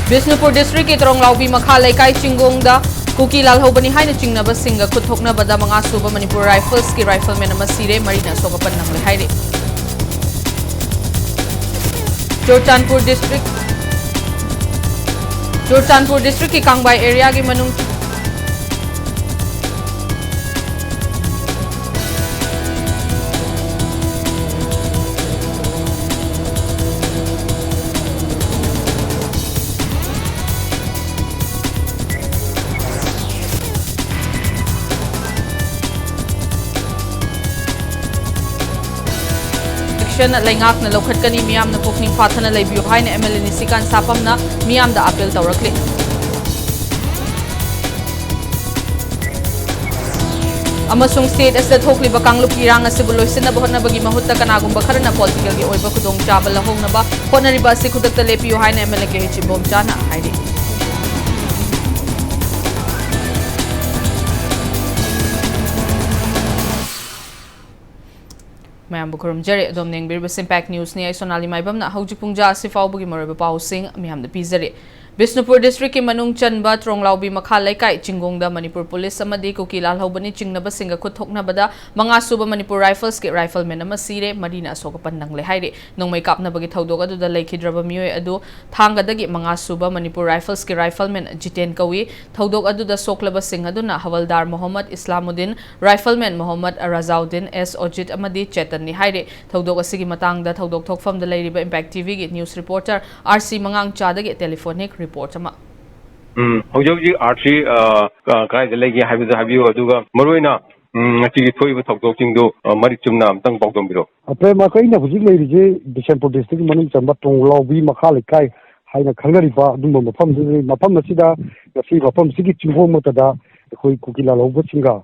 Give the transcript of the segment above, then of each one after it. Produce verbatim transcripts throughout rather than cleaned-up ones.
ꯕꯤꯁꯅꯨꯄꯨꯔ ꯗꯤꯁꯇ꯭ꯔꯤꯛꯀꯤ ꯇ꯭ꯔꯣꯡꯂꯥꯎꯕꯤ ꯃꯈꯥ ꯂꯩꯀꯥꯏ ꯆꯤꯡꯒꯣꯡꯗ ꯀꯨꯀꯤ ꯂꯥꯜꯍꯧꯕꯅꯤ ꯍꯥꯏꯅ ꯆꯤꯡꯅꯕꯁꯤꯡꯒ ꯈꯨꯠ ꯊꯣꯛꯅꯕꯗ ꯃꯉꯥ ꯁꯨꯕ ꯃꯅꯤꯄꯨꯔ ꯔꯥꯏꯐꯜꯁꯀꯤ ꯔꯥꯏꯐꯜꯃꯦꯟ ꯑꯃ ꯁꯤꯔꯦ, ꯃꯔꯤꯅ ꯑꯁꯣꯛ ꯑꯄꯟ ꯅꯪꯂꯦ ꯍꯥꯏꯔꯤ꯫ ꯆꯨꯔꯆꯥꯟꯄꯨꯔ ꯗꯤꯁꯇ꯭ꯔꯤꯛ, ꯆꯨꯔꯆꯥꯟꯄꯨꯔ ꯗꯤꯁꯇ꯭ꯔꯤꯛꯀꯤ ꯀꯥꯡꯕꯥꯏ ꯑꯦꯔꯤꯌꯥꯒꯤ ꯃꯅꯨꯡ ꯑꯦꯛꯁꯟ ꯂꯩꯉꯥꯛꯅ ꯂꯧꯈꯠꯀꯅꯤ, ꯃꯤꯌꯥꯝꯅ ꯄꯨꯛꯅꯤꯡ ꯐꯥꯊꯅ ꯂꯩꯕꯤꯌꯨ ꯍꯥꯏꯅ ꯑꯦꯝ ꯑꯦꯜ ꯑꯦ ꯅꯤꯁꯤꯀꯥꯟ ꯁꯥꯄꯝꯅ ꯃꯤꯌꯥꯝꯗ ꯑꯥꯄꯤꯜ ꯇꯧꯔꯛꯂꯤ꯫ ꯑꯃꯁꯨꯡ ꯁ꯭ꯇꯦꯠ ꯑꯁꯤꯗ ꯊꯣꯛꯂꯤꯕ ꯀꯥꯡꯂꯨꯞꯀꯤ ꯏꯔꯥꯡ ꯑꯁꯤꯕꯨ ꯂꯣꯏꯁꯤꯟꯅꯕ ꯍꯣꯠꯅꯕꯒꯤ ꯃꯍꯨꯠꯇ ꯀꯅꯥꯒꯨꯝꯕ ꯈꯔꯅ ꯄꯣꯂꯤꯇꯤꯀꯦꯜꯒꯤ ꯑꯣꯏꯕ ꯈꯨꯗꯣꯡꯆꯥꯕ ꯂꯧꯍꯧꯅꯕ ꯍꯣꯠꯅꯔꯤꯕ ꯑꯁꯤ ꯈꯨꯗꯛꯇ ꯂꯦꯞꯄꯤꯌꯨ ꯍꯥꯏꯅ M L A K H ꯏꯕꯣꯝꯆꯥꯅ ꯍꯥꯏꯔꯤ꯫ ꯃꯌꯥꯝꯕꯨ ꯈꯨꯔꯨꯝꯖꯔꯤ꯫ ꯑꯗꯣꯝꯅ ꯌꯦꯡꯕꯤꯔꯤꯕꯁꯤ ꯏꯝꯄꯦꯛ ꯅ꯭ꯌꯨꯁꯅꯤ꯫ ꯑꯩ ꯁꯣꯅꯥꯂꯤ ꯃꯥꯏꯕꯝꯅ ꯍꯧꯖꯤꯛ ꯄꯨꯡꯖꯥ ꯑꯁꯤ ꯐꯥꯎꯕꯒꯤ ꯃꯔꯨꯑꯣꯏꯕ ꯄꯥꯎꯁꯤꯡ ꯃꯌꯥꯝꯗ ꯄꯤꯖꯔꯤ꯫ ꯕꯤꯁꯅꯨꯄꯨꯔ ꯗꯤꯁꯇ꯭ꯔꯤꯛꯀꯤ ꯃꯅꯨꯡ ꯆꯟꯕ ꯇ꯭ꯔꯣꯡꯂꯥꯎꯕꯤ ꯃꯈꯥ ꯂꯩꯀꯥꯏ ꯆꯤꯡꯒꯣꯡꯗ ꯃꯅꯤꯄꯨꯔ ꯄꯨꯂꯤꯁ ꯑꯃꯗꯤ ꯀꯨꯀꯤ ꯂꯥꯜꯍꯧꯕꯅꯤ ꯆꯤꯡꯅꯕꯁꯤꯡꯒ ꯈꯨꯠ ꯊꯣꯛꯅꯕꯗ ꯃꯉꯥ ꯁꯨꯕ ꯃꯅꯤꯄꯨꯔ ꯔꯥꯏꯐꯜꯁꯀꯤ ꯔꯥꯏꯐꯜꯃꯦꯟ ꯑꯃ ꯁꯤꯔꯦ, ꯃꯔꯤꯅ ꯑꯁꯣꯛ ꯑꯄꯟ ꯅꯪꯂꯦ ꯍꯥꯏꯔꯤ꯫ ꯅꯣꯡꯃꯩ ꯀꯥꯞꯅꯕꯒꯤ ꯊꯧꯗꯣꯛ ꯑꯗꯨꯗ ꯂꯩꯈꯤꯗ꯭ꯔꯕ ꯃꯤꯑꯣꯏ ꯑꯗꯨ ꯊꯥꯡꯒꯗꯒꯤ ꯃꯉꯥ ꯁꯨꯕ ꯃꯅꯤꯄꯨꯔ ꯔꯥꯏꯐꯜꯁꯀꯤ ꯔꯥꯏꯐꯜꯃꯦꯟ ꯖꯤꯇꯦꯟ ꯀꯧꯏ꯫ ꯊꯧꯗꯣꯛ ꯑꯗꯨꯗ ꯁꯣꯛꯂꯕꯁꯤꯡ ꯑꯗꯨꯅ ꯍꯋꯜꯗꯥꯔ ꯃꯣꯍꯝꯃꯗ ꯏꯁꯂꯥꯃꯨꯗꯤꯟ, ꯔꯥꯏꯐꯜꯃꯦꯟ ꯃꯣꯍꯝꯃꯗ ꯔꯖꯥꯎꯗꯤꯟ, ꯑꯦꯁ ꯑꯣꯖꯤꯠ ꯑꯃꯗꯤ ꯆꯦꯇꯟꯅꯤ ꯍꯥꯏꯔꯤ꯫ ꯊꯧꯗꯣꯛ ꯑꯁꯤꯒꯤ ꯃꯇꯥꯡꯗ ꯊꯧꯗꯣꯛ ꯊꯣꯛꯐꯝꯗ ꯂꯩꯔꯤꯕ ꯏꯝꯄꯦꯛ ꯇꯤꯚꯤꯒꯤ ꯅ꯭ꯌꯨꯁ ꯔꯤꯄꯣꯔꯇꯔ ꯑꯥꯔ ꯁꯤ ꯃꯉꯥꯡꯆꯥꯗꯒꯤ ꯇꯦꯂꯤꯐꯣꯅꯤꯛ ꯔꯤꯄꯣꯔꯠ ꯑꯃ꯫ ꯎꯝ, ꯍꯧꯖꯤꯛ ꯍꯧꯖꯤꯛ ꯑꯥꯔ ꯁꯤ, ꯑ, ꯀ-, ꯀꯗꯥꯏꯗ ꯂꯩꯒꯦ ꯍꯥꯏꯕꯗꯨ ꯍꯥꯏꯕꯤꯌꯨ, ꯑꯗꯨꯒ ꯃꯔꯨꯑꯣꯏꯅ, ꯎꯝ, ꯉꯁꯤꯒꯤ ꯊꯣꯛꯏꯕ ꯊꯧꯗꯣꯛꯁꯤꯡꯗꯨ, ꯑ, ꯃꯔꯤꯛ ꯆꯨꯝꯅ ꯑꯝꯇꯪ ꯄꯥꯎꯗꯝꯕꯤꯔꯣ꯫ ꯑ, ꯄ꯭ꯔꯦꯝ, ꯑꯩꯈꯣꯏꯅ ꯍꯧꯖꯤꯛ ꯂꯩꯔꯤꯁꯦ ꯕꯤꯁꯦꯝꯄꯨꯔ ꯗꯤꯁꯇ꯭ꯔꯤꯛꯀꯤ ꯃꯅꯨꯡ ꯆꯟꯕ ꯇ꯭ꯔꯣꯡꯂꯥꯎꯕꯤ ꯃꯈꯥ ꯂꯩꯀꯥꯏ ꯍꯥꯏꯅ ꯈꯪꯅꯔꯤꯕ ꯑꯗꯨꯝꯕ ꯃꯐꯝꯗꯨꯗꯅꯤ꯫ ꯃꯐꯝ ꯑꯁꯤꯗ ꯉꯁꯤ ꯃꯐꯝꯁꯤꯒꯤ ꯆꯤꯡꯈꯣꯡꯃꯛꯇꯗ ꯑꯩꯈꯣꯏ ꯀꯨꯀꯤ ꯂꯥꯜꯍꯧꯕꯁꯤꯡꯒ,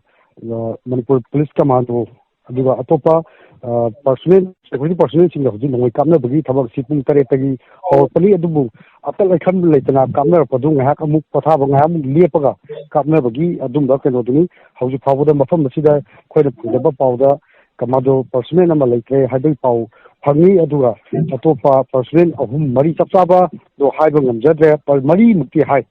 ꯑ, ꯃꯅꯤꯄꯨꯔ ꯄꯨꯂꯤꯁ ꯀꯃꯥꯟꯗꯣ, ꯑꯗꯨꯒ ꯑꯇꯣꯞꯄ, ꯑ, ꯄꯥꯔꯁꯣꯅꯦꯜ, ꯁꯦꯀ꯭ꯌꯨꯔꯤꯇꯤ ꯄꯥꯔꯁꯣꯅꯦꯜꯁꯤꯡꯒ ꯍꯧꯖꯤꯛ ꯅꯣꯡꯃꯩ ꯀꯥꯞꯅꯕꯒꯤ ꯊꯕꯛꯁꯤ ꯄꯨꯡ ꯇꯔꯦꯠꯇꯒꯤ ꯍꯧꯔꯛꯄꯅꯤ꯫ ꯑꯗꯨꯕꯨ ꯑꯀꯛ ꯑꯩꯈꯟ ꯂꯩꯇꯅ ꯀꯥꯞꯅꯔꯛꯄꯗꯨ ꯉꯥꯏꯍꯥꯛ ꯑꯃꯨꯛ ꯄꯣꯊꯥꯕ, ꯉꯥꯏꯍꯥꯛ ꯑꯃꯨꯛ ꯂꯦꯞꯄꯒ ꯀꯥꯞꯅꯕꯒꯤ ꯑꯗꯨꯝꯕ ꯀꯩꯅꯣꯗꯨꯅꯤ꯫ ꯍꯧꯖꯤꯛ ꯐꯥꯎꯕꯗ ꯃꯐꯝ ꯑꯁꯤꯗ ꯑꯩꯈꯣꯏꯅ ꯐꯪꯖꯕ ꯄꯥꯎꯗ ꯀꯃꯥꯟꯗꯣ ꯄꯔꯁꯣꯅꯦꯜ ꯑꯃ ꯂꯩꯈ꯭ꯔꯦ ꯍꯥꯏꯕꯒꯤ ꯄꯥꯎ ꯐꯪꯉꯤ꯫ ꯑꯗꯨꯒ ꯑꯇꯣꯞꯄ ꯄꯔꯁꯣꯅꯦꯜ ꯑꯍꯨꯝ ꯃꯔꯤ ꯆꯞ ꯆꯥꯕꯗꯣ ꯍꯥꯏꯕ ꯉꯝꯖꯗ꯭ꯔꯦ, ꯄ-, ꯃꯔꯤꯃꯨꯛꯇꯤ ꯍꯥꯏ꯫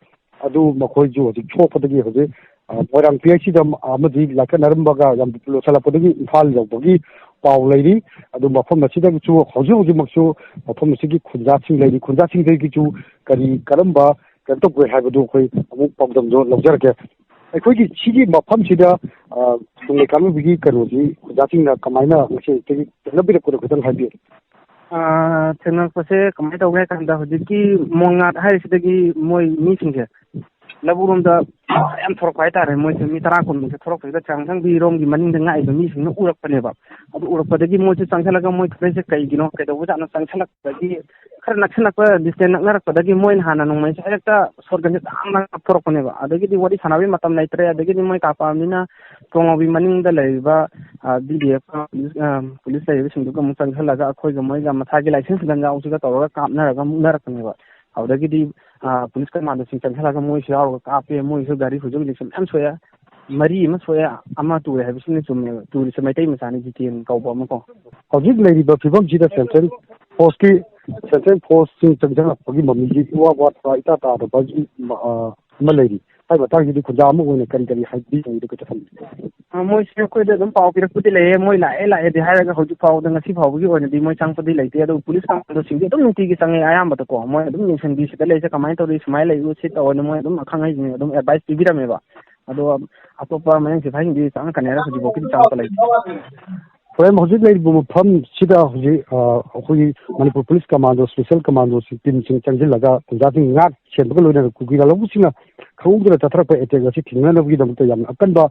ꯑꯗꯨ ꯃꯈꯣꯏꯁꯨ ꯍꯧꯖꯤꯛ ꯁꯣꯛꯄꯗꯒꯤ ꯍꯧꯖꯤꯛ, ꯑ, ꯃꯣꯏꯔꯥꯡ ꯄꯤ ꯑꯩꯆ ꯁꯤꯗ ꯑꯃꯗꯤ ꯂꯥꯏꯀꯠꯅꯔꯝꯕꯒ ꯌꯥꯝ ꯂꯣꯏꯁꯤꯜꯂꯛꯄꯗꯒꯤ ꯏꯝꯐꯥꯜ ꯌꯧꯕꯒꯤ ꯄꯥꯎ ꯂꯩꯔꯤ꯫ ꯑꯗꯨ ꯃꯐꯝ ꯑꯁꯤꯗꯒꯤꯁꯨ ꯍꯧꯖꯤꯛ ꯍꯧꯖꯤꯛꯃꯛꯁꯨ ꯃꯐꯝ ꯑꯁꯤꯒꯤ ꯈꯨꯟꯖꯥꯁꯤꯡ ꯂꯩꯔꯤ꯫ ꯈꯨꯟꯖꯥꯁꯤꯡꯗꯒꯤꯁꯨ ꯀꯔꯤ ꯀꯔꯝꯕ ꯀꯩꯅꯣ ꯇꯧꯒꯦ ꯍꯥꯏꯕꯗꯨ ꯑꯩꯈꯣꯏ ꯑꯃꯨꯛ ꯄꯥꯎꯗꯝꯗꯣ ꯂꯧꯖꯔꯛꯀꯦ꯫ ꯑꯩꯈꯣꯏꯒꯤ ꯁꯤꯒꯤ ꯃꯐꯝꯁꯤꯗ, ꯑ, ꯅꯣꯡꯃꯩ ꯀꯥꯞꯅꯕꯒꯤ ꯀꯩꯅꯣꯁꯤ ꯈꯨꯟꯖꯥꯁꯤꯡꯅ ꯀꯃꯥꯏꯅ ꯉꯁꯤ ꯑꯌꯨꯛꯇꯒꯤ ꯊꯦꯡꯅꯕꯤꯔꯛꯄꯅꯣ ꯈꯤꯇꯪ ꯍꯥꯏꯕꯤꯌꯨ꯫ ꯑꯥ, ꯊꯦꯡꯅꯔꯛꯄꯁꯦ ꯀꯃꯥꯏꯅ ꯇꯧꯒꯦ ꯍꯥꯏ ꯀꯥꯟꯗ, ꯍꯧꯖꯤꯛꯀꯤ ꯃꯣꯡꯉꯥꯠ ꯍꯥꯏꯔꯤꯁꯤꯗꯒꯤ ꯃꯣꯏ ꯃꯤꯁꯤꯡꯁꯦ ꯂꯧꯕꯨꯛꯂꯣꯝꯗ ꯌꯥꯝ ꯊꯣꯔꯛꯄ ꯍꯥꯏꯇꯥꯔꯦ꯫ ꯃꯣꯏꯁꯦ ꯃꯤ ꯇꯔꯥ ꯀꯨꯟꯃꯨꯛꯁꯦ ꯊꯣꯔꯛꯄꯁꯤꯗ, ꯆꯥꯡꯊꯪꯕꯤꯔꯣꯝꯒꯤ ꯃꯅꯤꯡꯗ ꯉꯥꯛꯏꯕ ꯃꯤꯁꯤꯡꯅ ꯎꯔꯛꯄꯅꯦꯕ꯫ ꯑꯗꯨ ꯎꯔꯛꯄꯗꯒꯤ ꯃꯣꯏꯁꯦ ꯆꯪꯁꯤꯜꯂꯒ, ꯃꯣꯏ ꯊꯣꯛꯂꯛꯏꯁꯦ ꯀꯩꯒꯤꯅꯣ, ꯀꯩꯗꯧꯕꯖꯥꯠꯅꯣ, ꯆꯪꯁꯤꯜꯂꯛꯄꯗꯒꯤ ꯈꯔ ꯅꯛꯁꯤꯜꯂꯛꯄ, ꯗꯤꯁꯇꯦꯟꯁ ꯅꯛꯅꯔꯛꯄꯗꯒꯤ ꯃꯣꯏꯅ ꯍꯥꯟꯅ ꯅꯣꯡꯃꯩꯁꯦ ꯍꯦꯛꯇ ꯁꯣꯔꯠꯀꯟꯁꯦ ꯗꯥꯡ ꯗꯥꯡ ꯀꯥꯞꯊꯣꯔꯛꯄꯅꯦꯕ꯫ ꯑꯗꯒꯤꯗꯤ ꯋꯥꯔꯤ ꯁꯥꯟꯅꯕꯒꯤ ꯃꯇꯝ ꯂꯩꯇ꯭ꯔꯦ꯫ ꯑꯗꯒꯤꯗꯤ ꯃꯣꯏ ꯀꯥꯞꯄꯛꯑꯕꯅꯤꯅ ꯄꯣꯉꯥꯎꯕꯤ ꯃꯅꯤꯡꯗ ꯂꯩꯔꯤꯕ, ꯑ, ꯕꯤ ꯗꯤ ꯑꯦꯐ ꯄꯨꯂꯤꯁ, ꯑ, ꯄꯨꯂꯤꯁ ꯂꯩꯔꯤꯕꯁꯤꯡꯗꯨꯒ ꯑꯃꯨꯛ ꯆꯪꯁꯤꯜꯂꯒ ꯑꯩꯈꯣꯏꯒ ꯃꯣꯏꯒ ꯃꯁꯥꯒꯤ ꯂꯥꯏꯁꯦꯟꯁ ꯒꯟꯖꯥꯎꯁꯤꯒ ꯇꯧꯔꯒ ꯀꯥꯞꯅꯔꯒ ꯃꯨꯛꯅꯔꯛꯄꯅꯦꯕ꯫ ꯑꯗꯨꯗꯒꯤꯗꯤ, ꯑ, ꯄꯨꯂꯤꯁ ꯀꯃꯥꯟꯗꯣꯁꯤꯡ ꯆꯪꯁꯤꯜꯂꯒ ꯃꯣꯏꯁꯨ ꯌꯥꯎꯔꯒ ꯀꯥꯞꯄꯦ꯫ ꯃꯣꯏꯁꯨ ꯒꯥꯔꯤ ꯍꯧꯖꯤꯛ ꯍꯧꯖꯤꯛꯁꯨ ꯃꯌꯥꯝ ꯁꯣꯛꯑꯦ꯫ ꯃꯔꯤ ꯑꯃ ꯁꯣꯛꯑꯦ, ꯑꯃ ꯇꯨꯔꯦ ꯍꯥꯏꯕꯁꯤꯅ ꯆꯨꯝꯃꯦꯕ꯫ ꯇꯨꯔꯤꯁꯦ ꯃꯩꯇꯩ ꯃꯆꯥꯅꯤ, ꯖꯤꯇꯦꯟ ꯀꯧꯕ ꯑꯃꯀꯣ꯫ ꯍꯧꯖꯤꯛ ꯂꯩꯔꯤꯕ ꯐꯤꯕꯝꯁꯤꯗ ꯁꯦꯟꯇ꯭ꯔꯦꯜ ꯐꯣꯔꯁꯀꯤ, ꯁꯦꯟꯇ꯭ꯔꯦꯜ ꯐꯣꯔꯁꯁꯤꯡ ꯆꯪꯁꯤꯜꯂꯛꯄꯒꯤ ꯃꯃꯤꯗꯤ ꯏꯋꯥ ꯋꯥꯠꯄ, ꯏꯇꯥ ꯇꯥꯗꯕꯒꯤ, ꯑ, ꯑꯃ ꯂꯩꯔꯤ꯫ ꯍꯥꯏ ꯃꯇꯥꯡꯁꯤꯗꯤ ꯈꯨꯟꯖꯥ ꯑꯃ ꯑꯣꯏꯅ ꯀꯔꯤ ꯀꯔꯤ ꯍꯥꯏꯕꯤꯅꯤꯡꯕꯗꯣ ꯈꯤꯇ ꯊꯝꯕꯤꯌꯨ꯫ ꯑ, ꯃꯣꯏꯁꯦ ꯑꯩꯈꯣꯏꯗ ꯑꯗꯨꯝ ꯄꯥꯎ ꯄꯤꯔꯛꯄꯗꯤ ꯂꯩꯌꯦ, ꯃꯣꯏ ꯂꯥꯛꯑꯦ ꯂꯥꯛꯑꯦꯗꯤ ꯍꯥꯏꯔꯒ ꯍꯧꯖꯤꯛ ꯐꯥꯎꯕꯗ, ꯉꯁꯤ ꯐꯥꯎꯕꯒꯤ ꯑꯣꯏꯅꯗꯤ ꯃꯣꯏ ꯆꯪꯉꯛꯄꯗꯤ ꯂꯩꯇꯦ꯫ ꯑꯗꯨꯕꯨ ꯄꯨꯂꯤꯁ ꯀꯃꯥꯟꯗꯣꯁꯤꯡꯗꯤ ꯑꯗꯨꯝ ꯅꯨꯡꯇꯤꯒꯤ ꯆꯪꯉꯛꯑꯦ ꯑꯌꯥꯝꯕꯗꯀꯣ꯫ ꯃꯣꯏ ꯑꯗꯨꯝ ꯌꯦꯡꯁꯤꯟꯕꯤ, ꯁꯤꯗ ꯂꯩꯔꯤꯁꯦ ꯀꯃꯥꯏꯅ ꯇꯧꯔꯤ, ꯁꯨꯃꯥꯏꯅ ꯂꯩꯌꯨ, ꯁꯤ ꯇꯧꯑꯣꯅ ꯃꯣꯏ ꯑꯗꯨꯝ ꯑꯈꯪ ꯑꯍꯩꯁꯤꯡꯅ ꯑꯗꯨꯝ ꯑꯦꯗꯚꯥꯏꯁ ꯄꯤꯕꯤꯔꯝꯃꯦꯕ꯫ ꯑꯗꯣ ꯑꯇꯣꯞꯄ ꯃꯌꯥꯡ ꯁꯤꯐꯥꯏꯁꯤꯡꯗꯤ ꯆꯪꯉꯛꯀꯅꯤ ꯍꯥꯏꯔꯒ ꯍꯧꯖꯤꯛꯐꯥꯎꯒꯤꯗꯤ ꯆꯪꯉꯛꯄ ꯂꯩꯇꯦ꯫ ꯍꯣꯔꯦꯟ ꯍꯧꯖꯤꯛ ꯂꯩꯔꯤꯕ ꯃꯐꯝꯁꯤꯗ ꯍꯧꯖꯤꯛ, ꯑ, ꯑꯩꯈꯣꯏꯒꯤ ꯃꯅꯤꯄꯨꯔ ꯄꯨꯂꯤꯁ ꯀꯃꯥꯟꯗꯣ, ꯁ꯭ꯄꯦꯁꯦꯜ ꯀꯃꯥꯟꯗꯣꯁꯤꯡ, ꯇꯤꯝꯁꯤꯡ ꯆꯪꯁꯤꯜꯂꯒ ꯈꯨꯟꯖꯥꯁꯤꯡ ꯉꯥꯛ ꯁꯦꯟꯕꯒ ꯂꯣꯏꯅꯅ ꯀꯨꯀꯤ ꯂꯥꯜꯍꯧꯕꯁꯤꯡꯅ ꯈꯪꯍꯧꯗꯅ ꯆꯠꯊꯔꯛꯄ ꯑꯦꯇꯦꯛ ꯑꯁꯤ ꯊꯤꯡꯅꯅꯕꯒꯤꯗꯃꯛꯇ ꯌꯥꯝꯅ ꯑꯀꯟꯕ